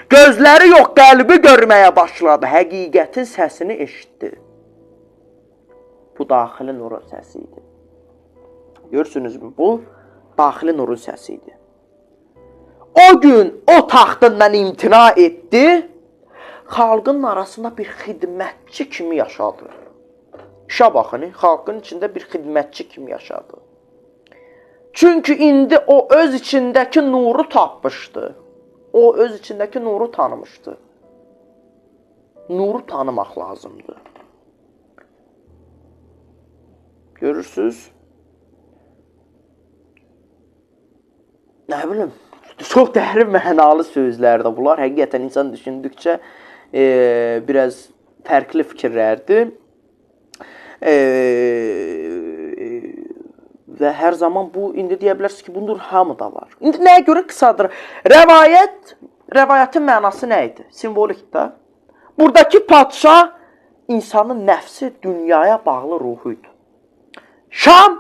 Gözləri yox, qəlbi görməyə başladı. Həqiqətin səsini eşitdi. Bu daxili nurun səsi idi. Görürsünüzmü? Bu daxili nurun səsi idi. O gün o taxtından imtina etdi. Xalqın arasında bir xidmətçi kimi yaşadı. İşə baxın, xalqın içində bir xidmətçi kimi yaşadı. Çünki indi o öz içindəki nuru tapmışdı. O öz içindəki nuru tanımışdı. Nuru tanımaq lazımdır. Görürsünüz? Nə bilim, çox dərin mənalı sözlərdir bunlar. Həqiqətən insan düşündükcə biraz fərqli fikirlərdir. Və hər zaman bu, indi deyə bilərsiniz ki, bu nur hamıda var. İndi nəyə görə qısadır? Rəvayətin mənası nə idi? Simvolik də. Buradakı padşah insanın nəfsi dünyaya bağlı ruhu idi. Şam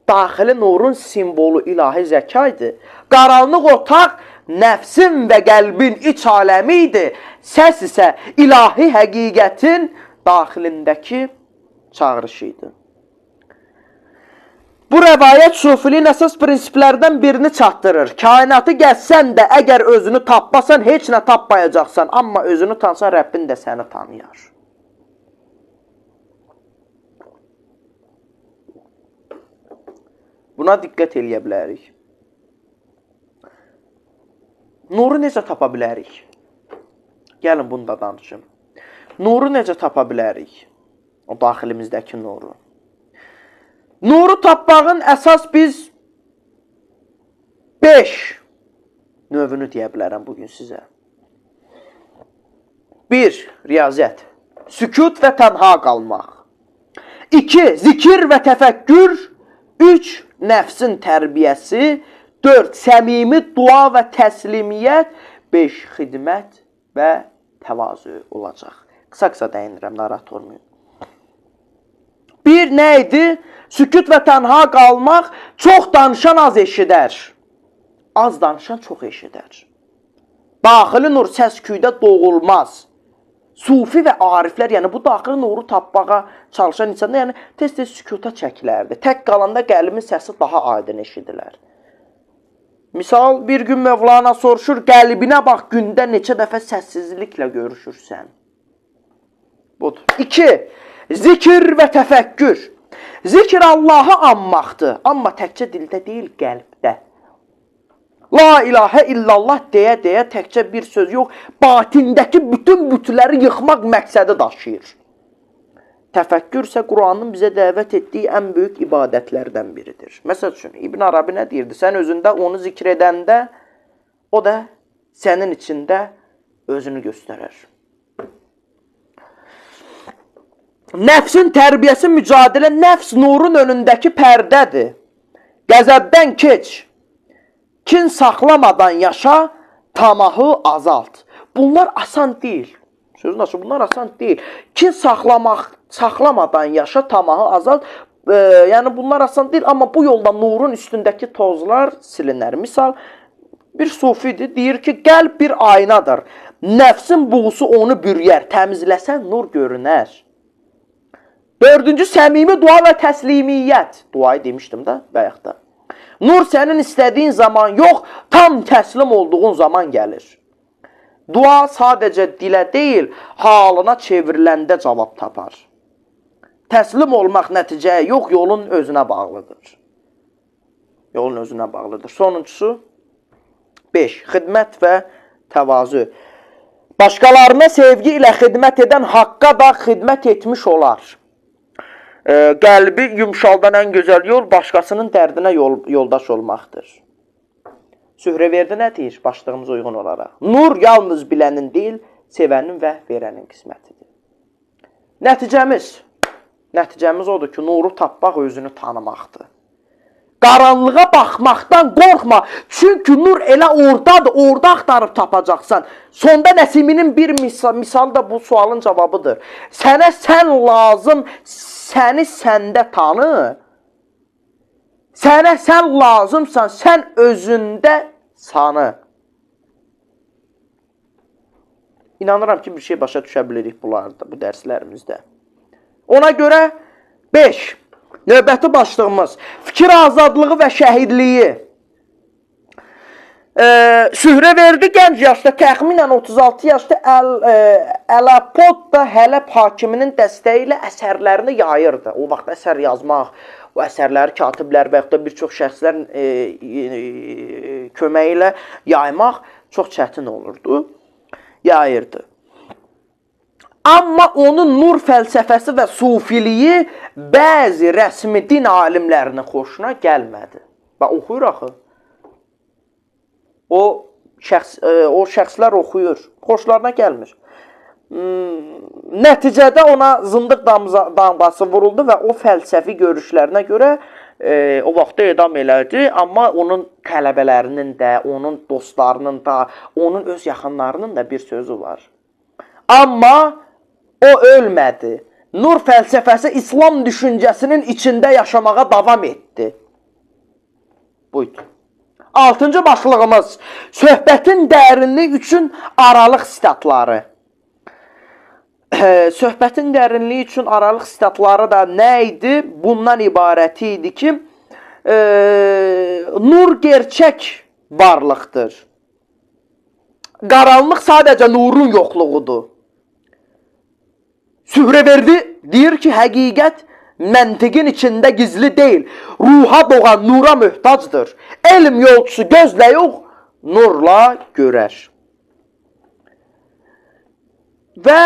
daxili nurun simvolu ilahi zəka idi. Qaranlıq otaq nəfsin və qəlbin iç aləmi idi. Səs isə ilahi həqiqətin daxilindəki çağırışı idi. Bu rəvayət sufiliyin əsas prinsiplərdən birini çatdırır. Kainatı gəzsən də əgər özünü tapmasan, heç nə tapmayacaqsan. Amma özünü tanısan, Rəbbin də səni tanıyar. Buna diqqət eləyə bilərik. Nuru necə tapa bilərik? Gəlin bunu da danışım. Nuru necə tapa bilərik? O daxilimizdəki nuru. Nuru tapmağın əsas biz 5 növünü deyə bilərəm bugün sizə. 1. Riyaziyyət. Sükut və tənha qalmaq. 2. Zikir və təfəkkür. 3. nəfsin tərbiyəsi. 4. Səmimi dua və təslimiyyət. 5. Xidmət və təvazö olacaq. Qısa-qısa dəyinirəm, narahat olmayın. 1. Nə idi? Sükut və tənha qalmaq. Çox danışan az eşidər. Az danışan çox eşidər. Daxili nur səs-küydə doğulmaz. Sufi və ariflər, yəni bu daxili nuru tapmağa çalışan insanlar, yəni tez-tez sükuta çəkilərdi. Tək qalanda qəlbin səsi daha aydın eşidilər. Misal, bir gün Mövlana soruşur, qəlbinə bax, gündə neçə dəfə səssizliklə görüşürsən. Budur. 2. Zikir və təfəkkür. Zikir Allahı anmaqdır, amma təkcə dildə deyil, qəlbdə. La ilahə illallah deyə-deyə təkcə bir söz yox, batindəki bütün bütləri yıxmaq məqsədi daşıyır. Təfəkkür isə Quranın bizə dəvət etdiyi ən böyük ibadətlərdən biridir. Məsəl üçün, İbn Arabi nə deyirdi? Sən özündə onu zikr edəndə, o da sənin içində özünü göstərər. Nəfsin tərbiyəsi mücadilə, nəfs nurun önündəki pərdədir. Qəzəbdən keç. Kin saxlamadan yaşa, tamahı azalt. Bunlar asan deyil. Sözün açıq, bunlar asan deyil. Kin saxlamadan yaşa, tamahı azalt. Yəni bunlar asan deyil, amma bu yolda nurun üstündəki tozlar silinər. Misal, bir sufidir, deyir ki, qəlb bir aynadır. Nəfsin buğusu onu bürüyər, təmizləsən nur görünər. 4. Səmimi dua və təslimiyyət. Duayı demişdim də bayaq da. Nur sənin istədiyin zaman yox, tam təslim olduğun zaman gəlir. Dua sadəcə dilə deyil, halına çevriləndə cavab tapar. Təslim olmaq nəticəyə yox, yolun özünə bağlıdır. Yolun özünə bağlıdır. Sonuncusu, 5. Xidmət və təvazö. Başqalarına sevgi ilə xidmət edən haqqa da xidmət etmiş olar. Qəlbi yumşaldan ən gözəl yol başqasının dərdinə yoldaş olmaqdır. Sühreverdi nə deyir başlığımıza uyğun olaraq? Nur yalnız bilənin deyil, sevənin və verənin qismətidir. Nəticəmiz odur ki, nuru tapmaq özünü tanımaqdır. Qaranlığa baxmaqdan qorxma, çünki nur elə oradadır, orada axtarıb tapacaqsan. Sonda Nəsiminin bir misalı da bu sualın cavabıdır. Sənə sən lazım, səni səndə tanı. Sənə sən lazımsan, sən özündə sanı. İnanıram ki, bir şey başa düşə bilirik bunlarda, bu dərslərimizdə. Ona görə 5. Növbəti başlığımız fikir azadlığı və şəhidliyi. Sühreverdi gənc yaşda, təxminən 36 yaşda Ələpodda Hələb hakiminin dəstəyi ilə əsərlərini yayırdı. O vaxt əsər yazmaq, o əsərləri katiblər və yaxud da bir çox şəxslərin köməyi ilə yaymaq çox çətin olurdu. Yayırdı. Amma onun nur fəlsəfəsi və sufiliyi bəzi rəsmi din alimlərinin xoşuna gəlmədi. Bax, oxuyur axı. O şəxslər oxuyur. Xoşlarına gəlmir. Nəticədə ona zındıq damğası vuruldu və o fəlsəfi görüşlərinə görə o vaxtda edam elədi. Amma onun tələbələrinin də, onun dostlarının da, onun öz yaxınlarının da bir sözü var. Amma o ölmədi. Nur fəlsəfəsi İslam düşüncəsinin içində yaşamağa davam etdi. Buydu. 6-cı başlığımız söhbətin dərinliyi üçün aralıq sitatları. Söhbətin dərinliyi üçün aralıq sitatları da nə idi? Bundan ibarət idi ki, nur gerçək varlıqdır. Qaranlıq sadəcə nurun yoxluğudur. Sühreverdi deyir ki, həqiqət məntiqin içində gizli deyil. Ruha doğan nura möhtacdır. Elm yolçusu gözlə yox, nurla görər. Və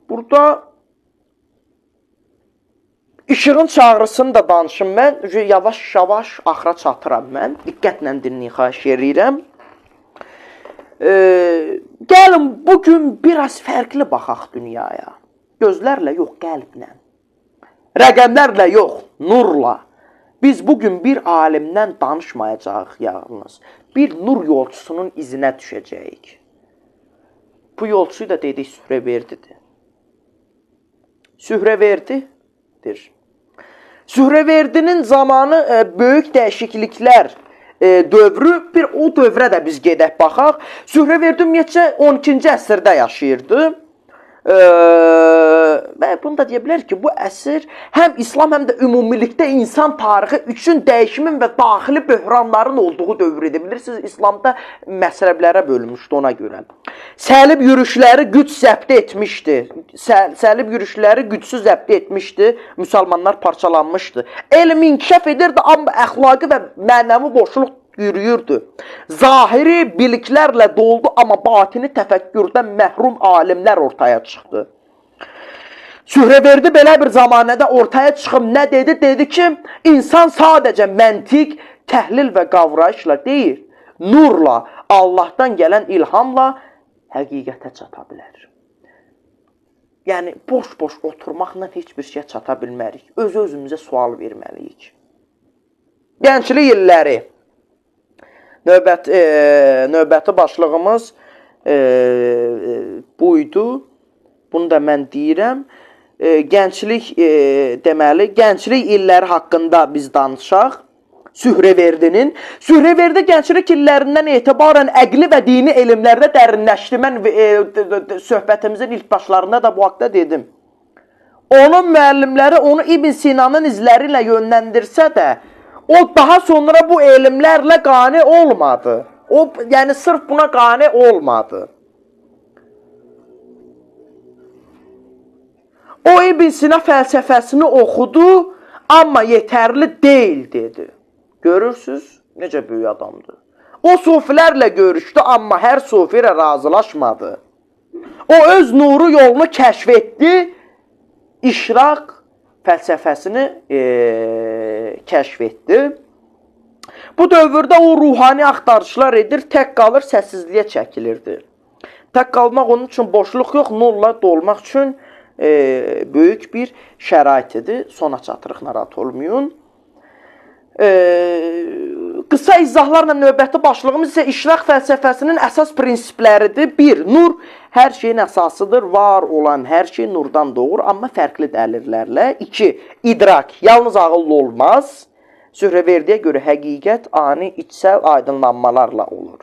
burada işığın çağrısını da danışım mən. Yavaş-yavaş axıra çatıram mən. Diqqətlə dinləyin, xahiş eləyirəm. Gəlin bugün biraz fərqli baxaq dünyaya. Gözlərlə yox, qəlblə. Rəqəmlərlə yox, nurla. Biz bugün bir alimdən danışmayacağıq yalnız. Bir nur yolçusunun izinə düşəcəyik. Bu yolçuyu da dedik Sühreverdidir. Sühreverdidir. Sühreverdinin zamanı böyük dəyişikliklər dövrü, bir o dövrə də biz gedək baxaq. Sühreverdi ümumiyyətcə 12-ci əsrdə yaşayırdı. Və bunu da deyə bilərik ki, bu əsr həm İslam, həm də ümumilikdə insan tarixi üçün dəyişimin və daxili böhranların olduğu dövr idi. Bilirsiniz, İslamda məzhəblərə bölünmüşdü ona görə. Səlib yürüşləri güc zəbt etmişdi. Səlib yürüşləri gücsüz zəbt etmişdi. Müsəlmanlar parçalanmışdı. Elm inkişaf edirdi, amma əxlaqi və mənəvi boşluq yürüyürdü. Zahiri biliklərlə doldu, amma batini təfəkkürdən məhrum alimlər ortaya çıxdı. Sühreverdi belə bir zamanədə ortaya çıxıb nə dedi? Dedi ki, insan sadəcə məntiq, təhlil və qavrayışla deyil, nurla, Allahdan gələn ilhamla həqiqətə çata bilər. Yəni, boş-boş oturmaqla heç bir şeyə çata bilmərik. Öz-özümüzə sual verməliyik. Gənclik illəri. Növbəti başlığımız buydu. Bunu da mən deyirəm. Gənclik deməli, gənclik illəri haqqında biz danışaq. Sühreverdinin. Sühreverdi gənclik illərindən etibarən əqli və dini elmlərdə dərinləşdi. Mən söhbətimizin ilk başlarında da bu haqda dedim. Onun müəllimləri onu İbn Sinanın izləri ilə yönləndirsə də, o daha sonra bu elmlərlə qane olmadı. O, yəni sırf buna qane olmadı. O İbn Sina fəlsəfəsini oxudu, amma yetərli deyil dedi. Görürsünüz, necə böyük adamdır. O sufilərlə görüşdü, amma hər sufi ilə razılaşmadı. O öz nuru yolunu kəşf etdi, işraq fəlsəfəsini kəşf etdi. Bu dövrdə o ruhani axtarışlar edir, tək qalır, səssizliyə çəkilirdi. Tək qalmaq onun üçün boşluq yox, nurla dolmaq üçün böyük bir şərait idi. Sona çatırıq, narahat olmayın. Qısa izahlarla növbəti başlığımız isə işraq fəlsəfəsinin əsas prinsipləridir. 1. Nur hər şeyin əsasıdır. Var olan hər şey nurdan doğur, amma fərqli dəlillərlə. 2. İdrak. Yalnız ağıllı olmaz. Sühreverdiyə görə həqiqət ani içsəl aydınlanmalarla olur.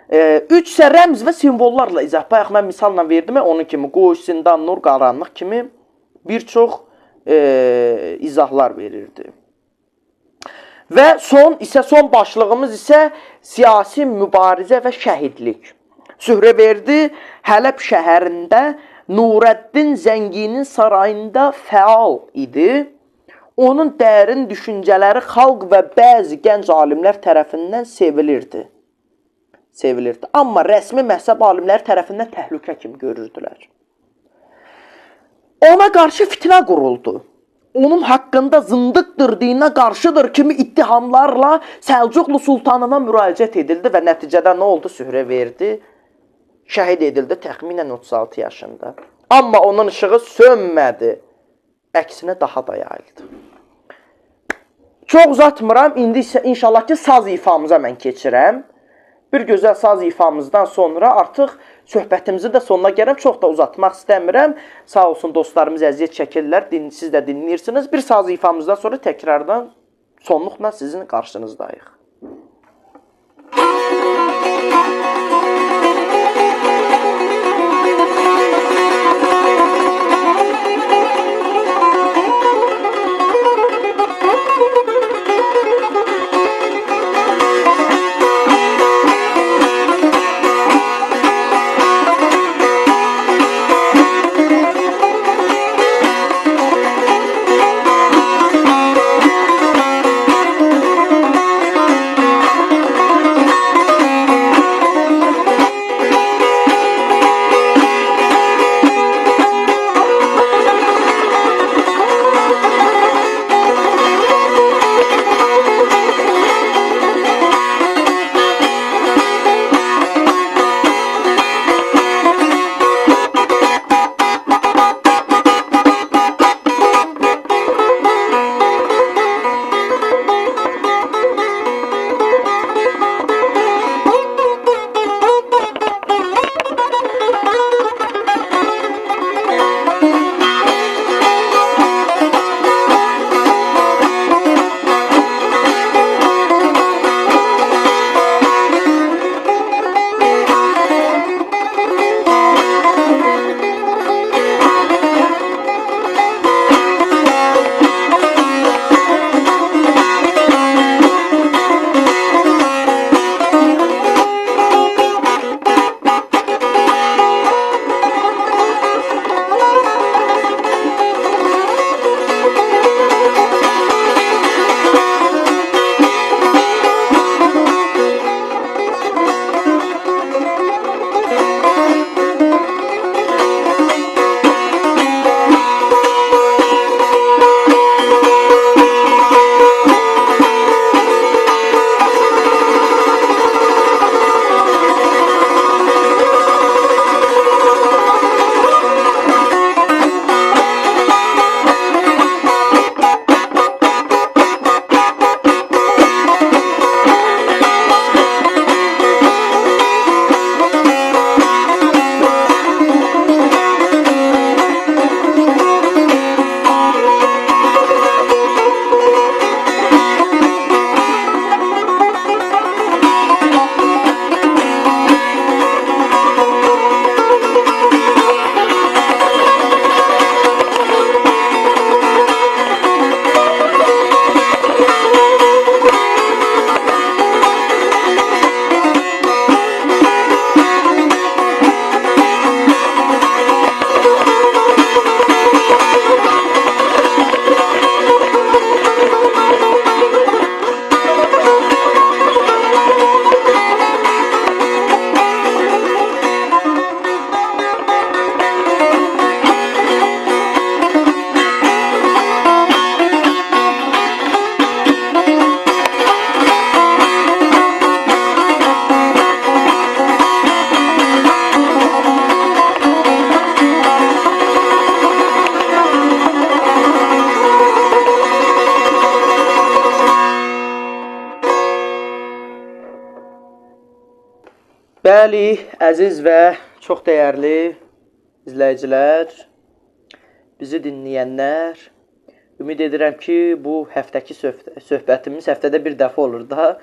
3 isə rəmz və simvollarla izah. Bayaq mən misalla verdim, onun kimi qoyuş, zindan, nur, qaranlıq kimi bir çox izahlar verirdi. Və son başlığımız isə siyasi mübarizə və şəhidlik. Sühreverdi Hələb şəhərində Nurəddin Zənginin sarayında fəal idi. Onun dərin düşüncələri xalq və bəzi gənc alimlər tərəfindən sevilirdi. Amma rəsmi məzhəb alimləri tərəfindən təhlükə kimi görürdülər. Ona qarşı fitnə quruldu. Onun haqqında zındıqdır, dinə qarşıdır kimi ittihamlarla Səlcuqlu sultanına müraciət edildi və nəticədə nə oldu? Sühreverdi şəhid edildi təxminən 36 yaşında. Amma onun işığı sönmədi. Əksinə daha da yayıldı. Çox uzatmıram. İndi isə inşallah ki saz ifamıza mən keçirəm. Bir gözəl saz ifamızdan sonra artıq söhbətimizi də sonuna gəlirəm. Çox da uzatmaq istəmirəm. Sağ olsun dostlarımız əziyyət çəkirlər. Siz də dinləyirsiniz. Bir saz ifamızdan sonra təkrardan sonluqla sizin qarşınızdayıq. Bəli, əziz və çox dəyərli izləyicilər, bizi dinləyənlər, ümid edirəm ki, bu həftəki söhbətimiz həftədə bir dəfə olur da.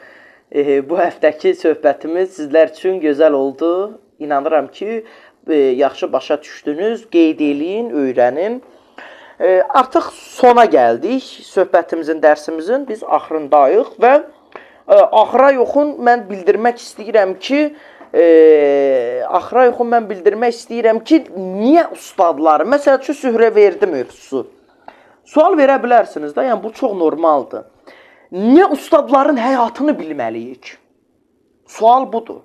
Bu həftəki söhbətimiz sizlər üçün gözəl oldu. İnanıram ki, yaxşı başa düşdünüz, qeyd eləyin, öyrənin. Artıq sona gəldik. Söhbətimizin, dərsimizin biz axırındayıq və axıra yoxun mən bildirmək istəyirəm ki, niyə ustadları, məsəl üçün Sührəverdi mövzusu. Sual verə bilərsiniz də, yəni bu çox normaldır. Niyə ustadların həyatını bilməliyik? Sual budur.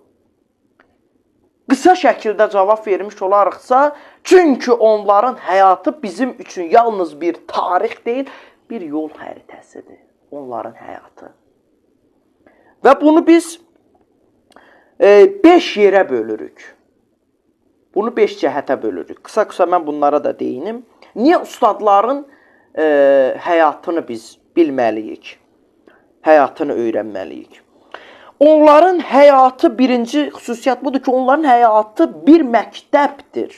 Qısa şəkildə cavab vermiş olarıqsa, çünki onların həyatı bizim üçün yalnız bir tarix deyil, bir yol xəritəsidir. Onların həyatı. Və bunu biz 5 yerə bölürük. Bunu 5 cəhətə bölürük. Qısa-qısa mən bunlara da deyinim. Niyə ustadların həyatını biz bilməliyik? Həyatını öyrənməliyik. Onların həyatı, birinci xüsusiyyət budur ki, onların həyatı bir məktəbdir.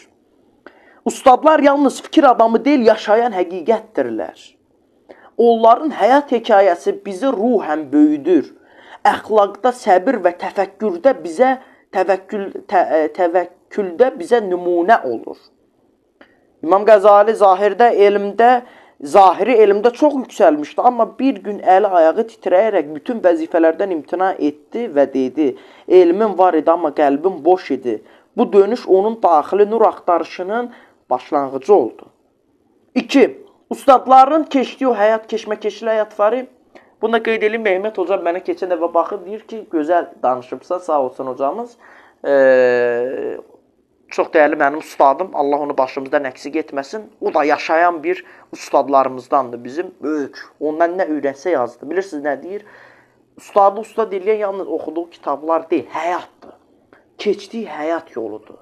Ustadlar yalnız fikir adamı deyil, yaşayan həqiqətdirlər. Onların həyat hekayəsi bizi ruhən böyüdür. Əxlaqda səbir və təfəkkürdə bizə təvəkküldə bizə nümunə olur. İmam Qəzali zahiri elmdə çox yüksəlmişdi, amma bir gün əli ayağı titrəyərək bütün vəzifələrdən imtina etdi və dedi: "Elmim var idi, amma qəlbim boş idi." Bu dönüş onun daxili nur axtarışının başlanğıcı oldu. 2. Ustadların keçdiyi o həyat, keşməkeşli həyat var. Bunu da qeyd edeyim, Mehmet hocam mənə keçən dəfə baxıb deyir ki, gözəl danışıbsa, sağ olsun hocamız. Çox dəyərli mənim ustadım, Allah onu başımızdan əksik etməsin. O da yaşayan bir ustadlarımızdandır bizim, böyük. Ondan nə öyrənsə yazdı. Bilirsiniz nə deyir? Ustadı ustad eləyən yalnız oxuduğu kitablar deyil, həyatdır. Keçdiyi həyat yoludur.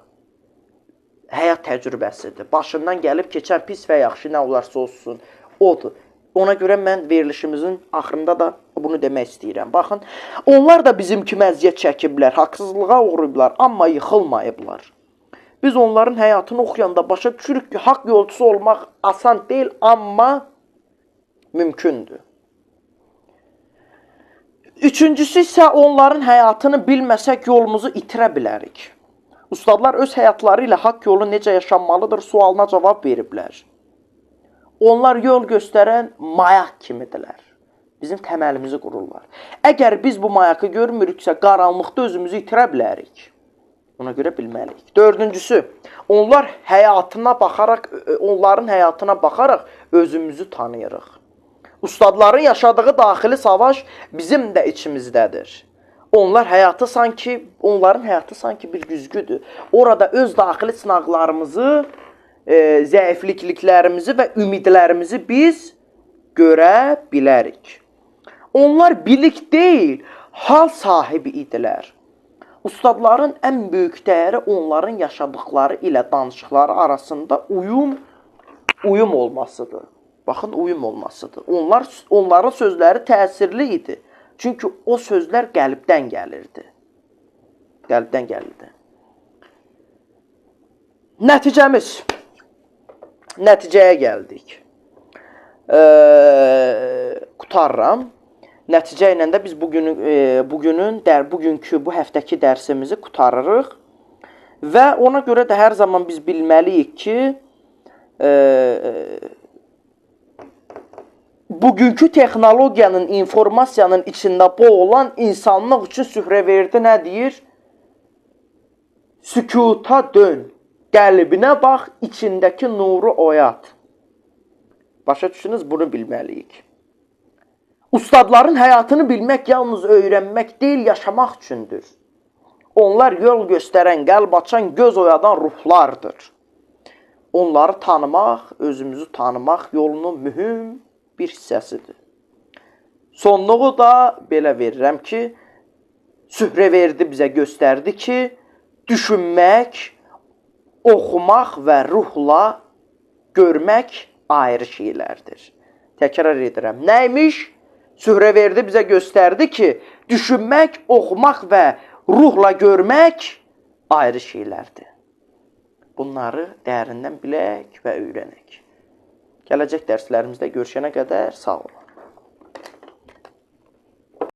Həyat təcrübəsidir. Başından gəlib keçən pis və yaxşı nə olarsa olsun, odur. Ona görə mən verilişimizin axırında da bunu demək istəyirəm. Baxın, onlar da bizim kimi əziyyət çəkiblər, haqsızlığa uğrayıblar, amma yıxılmayıblar. Biz onların həyatını oxuyanda başa düşürük ki, haqq yolçusu olmaq asan deyil, amma mümkündür. Üçüncüsü isə onların həyatını bilməsək yolumuzu itirə bilərik. Ustadlar öz həyatları ilə haqq yolu necə yaşanmalıdır sualına cavab veriblər. Onlar yol göstərən mayak kimidirlər. Bizim təməlimizi qururlar. Əgər biz bu mayakı görmürüksə, qaranlıqda özümüzü itirə bilərik. Ona görə bilməliyik. Dördüncüsü, onların həyatına baxaraq özümüzü tanıyırıq. Ustadların yaşadığı daxili savaş bizim də içimizdədir. Onların həyatı sanki bir güzgüdür. Orada öz daxili sınaqlarımızı, zəifliklərimizi və ümidlərimizi biz görə bilərik. Onlar bilik deyil, hal sahibi idilər. Ustadların ən böyük dəyəri onların yaşadıkları ilə danışıqları arasında uyum olmasıdır. Baxın, uyum olmasıdır. Onların sözləri təsirli idi. Çünki o sözlər qəlbdən gəlirdi. Qəlbdən gəlirdi. Nəticəmiz. Nəticəyə gəldik. Qutarıram. Nəticə ilə də biz bugünkü, bu həftəki dərsimizi qutarırıq. Və ona görə də hər zaman biz bilməliyik ki, bugünkü texnologiyanın, informasiyanın içində boğulan insanlıq üçün Sührəverdi nə deyir? Sükuta dön, qəlbinə bax, içindəki nuru oyat. Başa düşdünüz, bunu bilməliyik. Ustadların həyatını bilmək yalnız öyrənmək deyil, yaşamaq üçündür. Onlar yol göstərən, qəlb açan, göz oyadan ruhlardır. Onları tanımaq, özümüzü tanımaq yolunun mühüm bir hissəsidir. Sonluğu da belə verirəm ki, Sührəverdi bizə göstərdi ki, düşünmək, oxumaq və ruhla görmək ayrı şeylərdir. Təkrar edirəm. Nəymiş? Sührəverdi bizə göstərdi ki, düşünmək, oxumaq və ruhla görmək ayrı şeylərdir. Bunları dərindən bilək və öyrənək. Gələcək dərslərimizdə görüşənə qədər sağ olun.